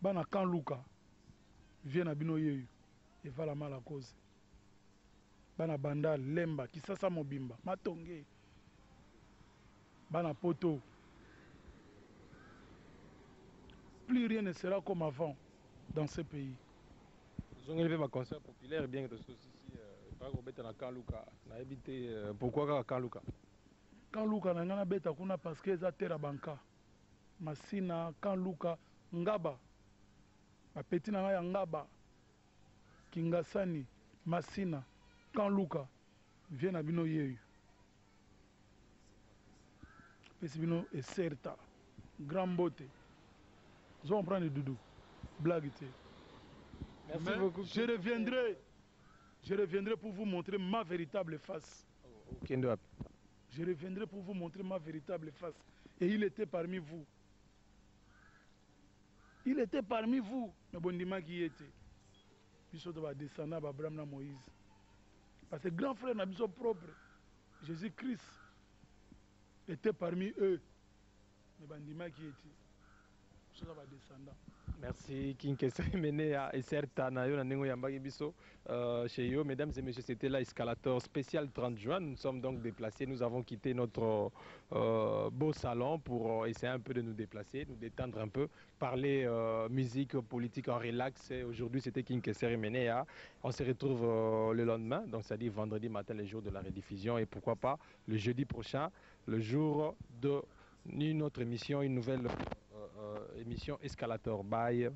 Bana Kanluka, vie na bino yeyo evala mala cause. Bana Bandal, Lemba, Kisasa mobimba, Matonge, bana Poto, plus rien ne sera comme avant dans ce pays. Ozongeli mpe baconcert populaire, bien que tososisi epaka kobeta na Kaluka. Nayebi te pourquoi kaka Kaluka. Kanluka na ngai nabeta kuna parce que eza terre ya banka. Masina, Kanluka, Ngaba, bapeti na ngai ya Ngaba, Kingasani, Masina, Kanluka, vie na bino yeyo pesi bino eserta grand mbote. Ozo comprendre, Dudu, blague te. Merci Mais beaucoup. Je reviendrai, je reviendrai pour vous montrer ma véritable face. Okende wapi? Je reviendrai pour vous montrer ma véritable face. Et il était parmi vous, il était parmi vous, mais bondimaki ye te. Biso to badescendant ba Abraham na Moïse, parce que grand frère na biso propre Jésus Christ était parmi eux, mais bandimaki ye te. Biso to badescendant. Merci King Kester Emeneya et certa na yo na ndenge oyambaki biso chez yo. Mesdames et messieurs, c'était là Escalator spécial 30 juin. Nous sommes donc déplacés, nous avons quitté notre beau salon pour essayer un peu de nous déplacer, nous détendre un peu, parler musique, politique en relax. Et aujourd'hui, c'était King Kester Emeneya. On se retrouve le lendemain, donc c'est-à-dire vendredi matin, le jour de la rediffusion, et pourquoi pas le jeudi prochain, le jour de Une autre émission, une nouvelle émission Escalator. Bye.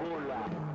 Bola.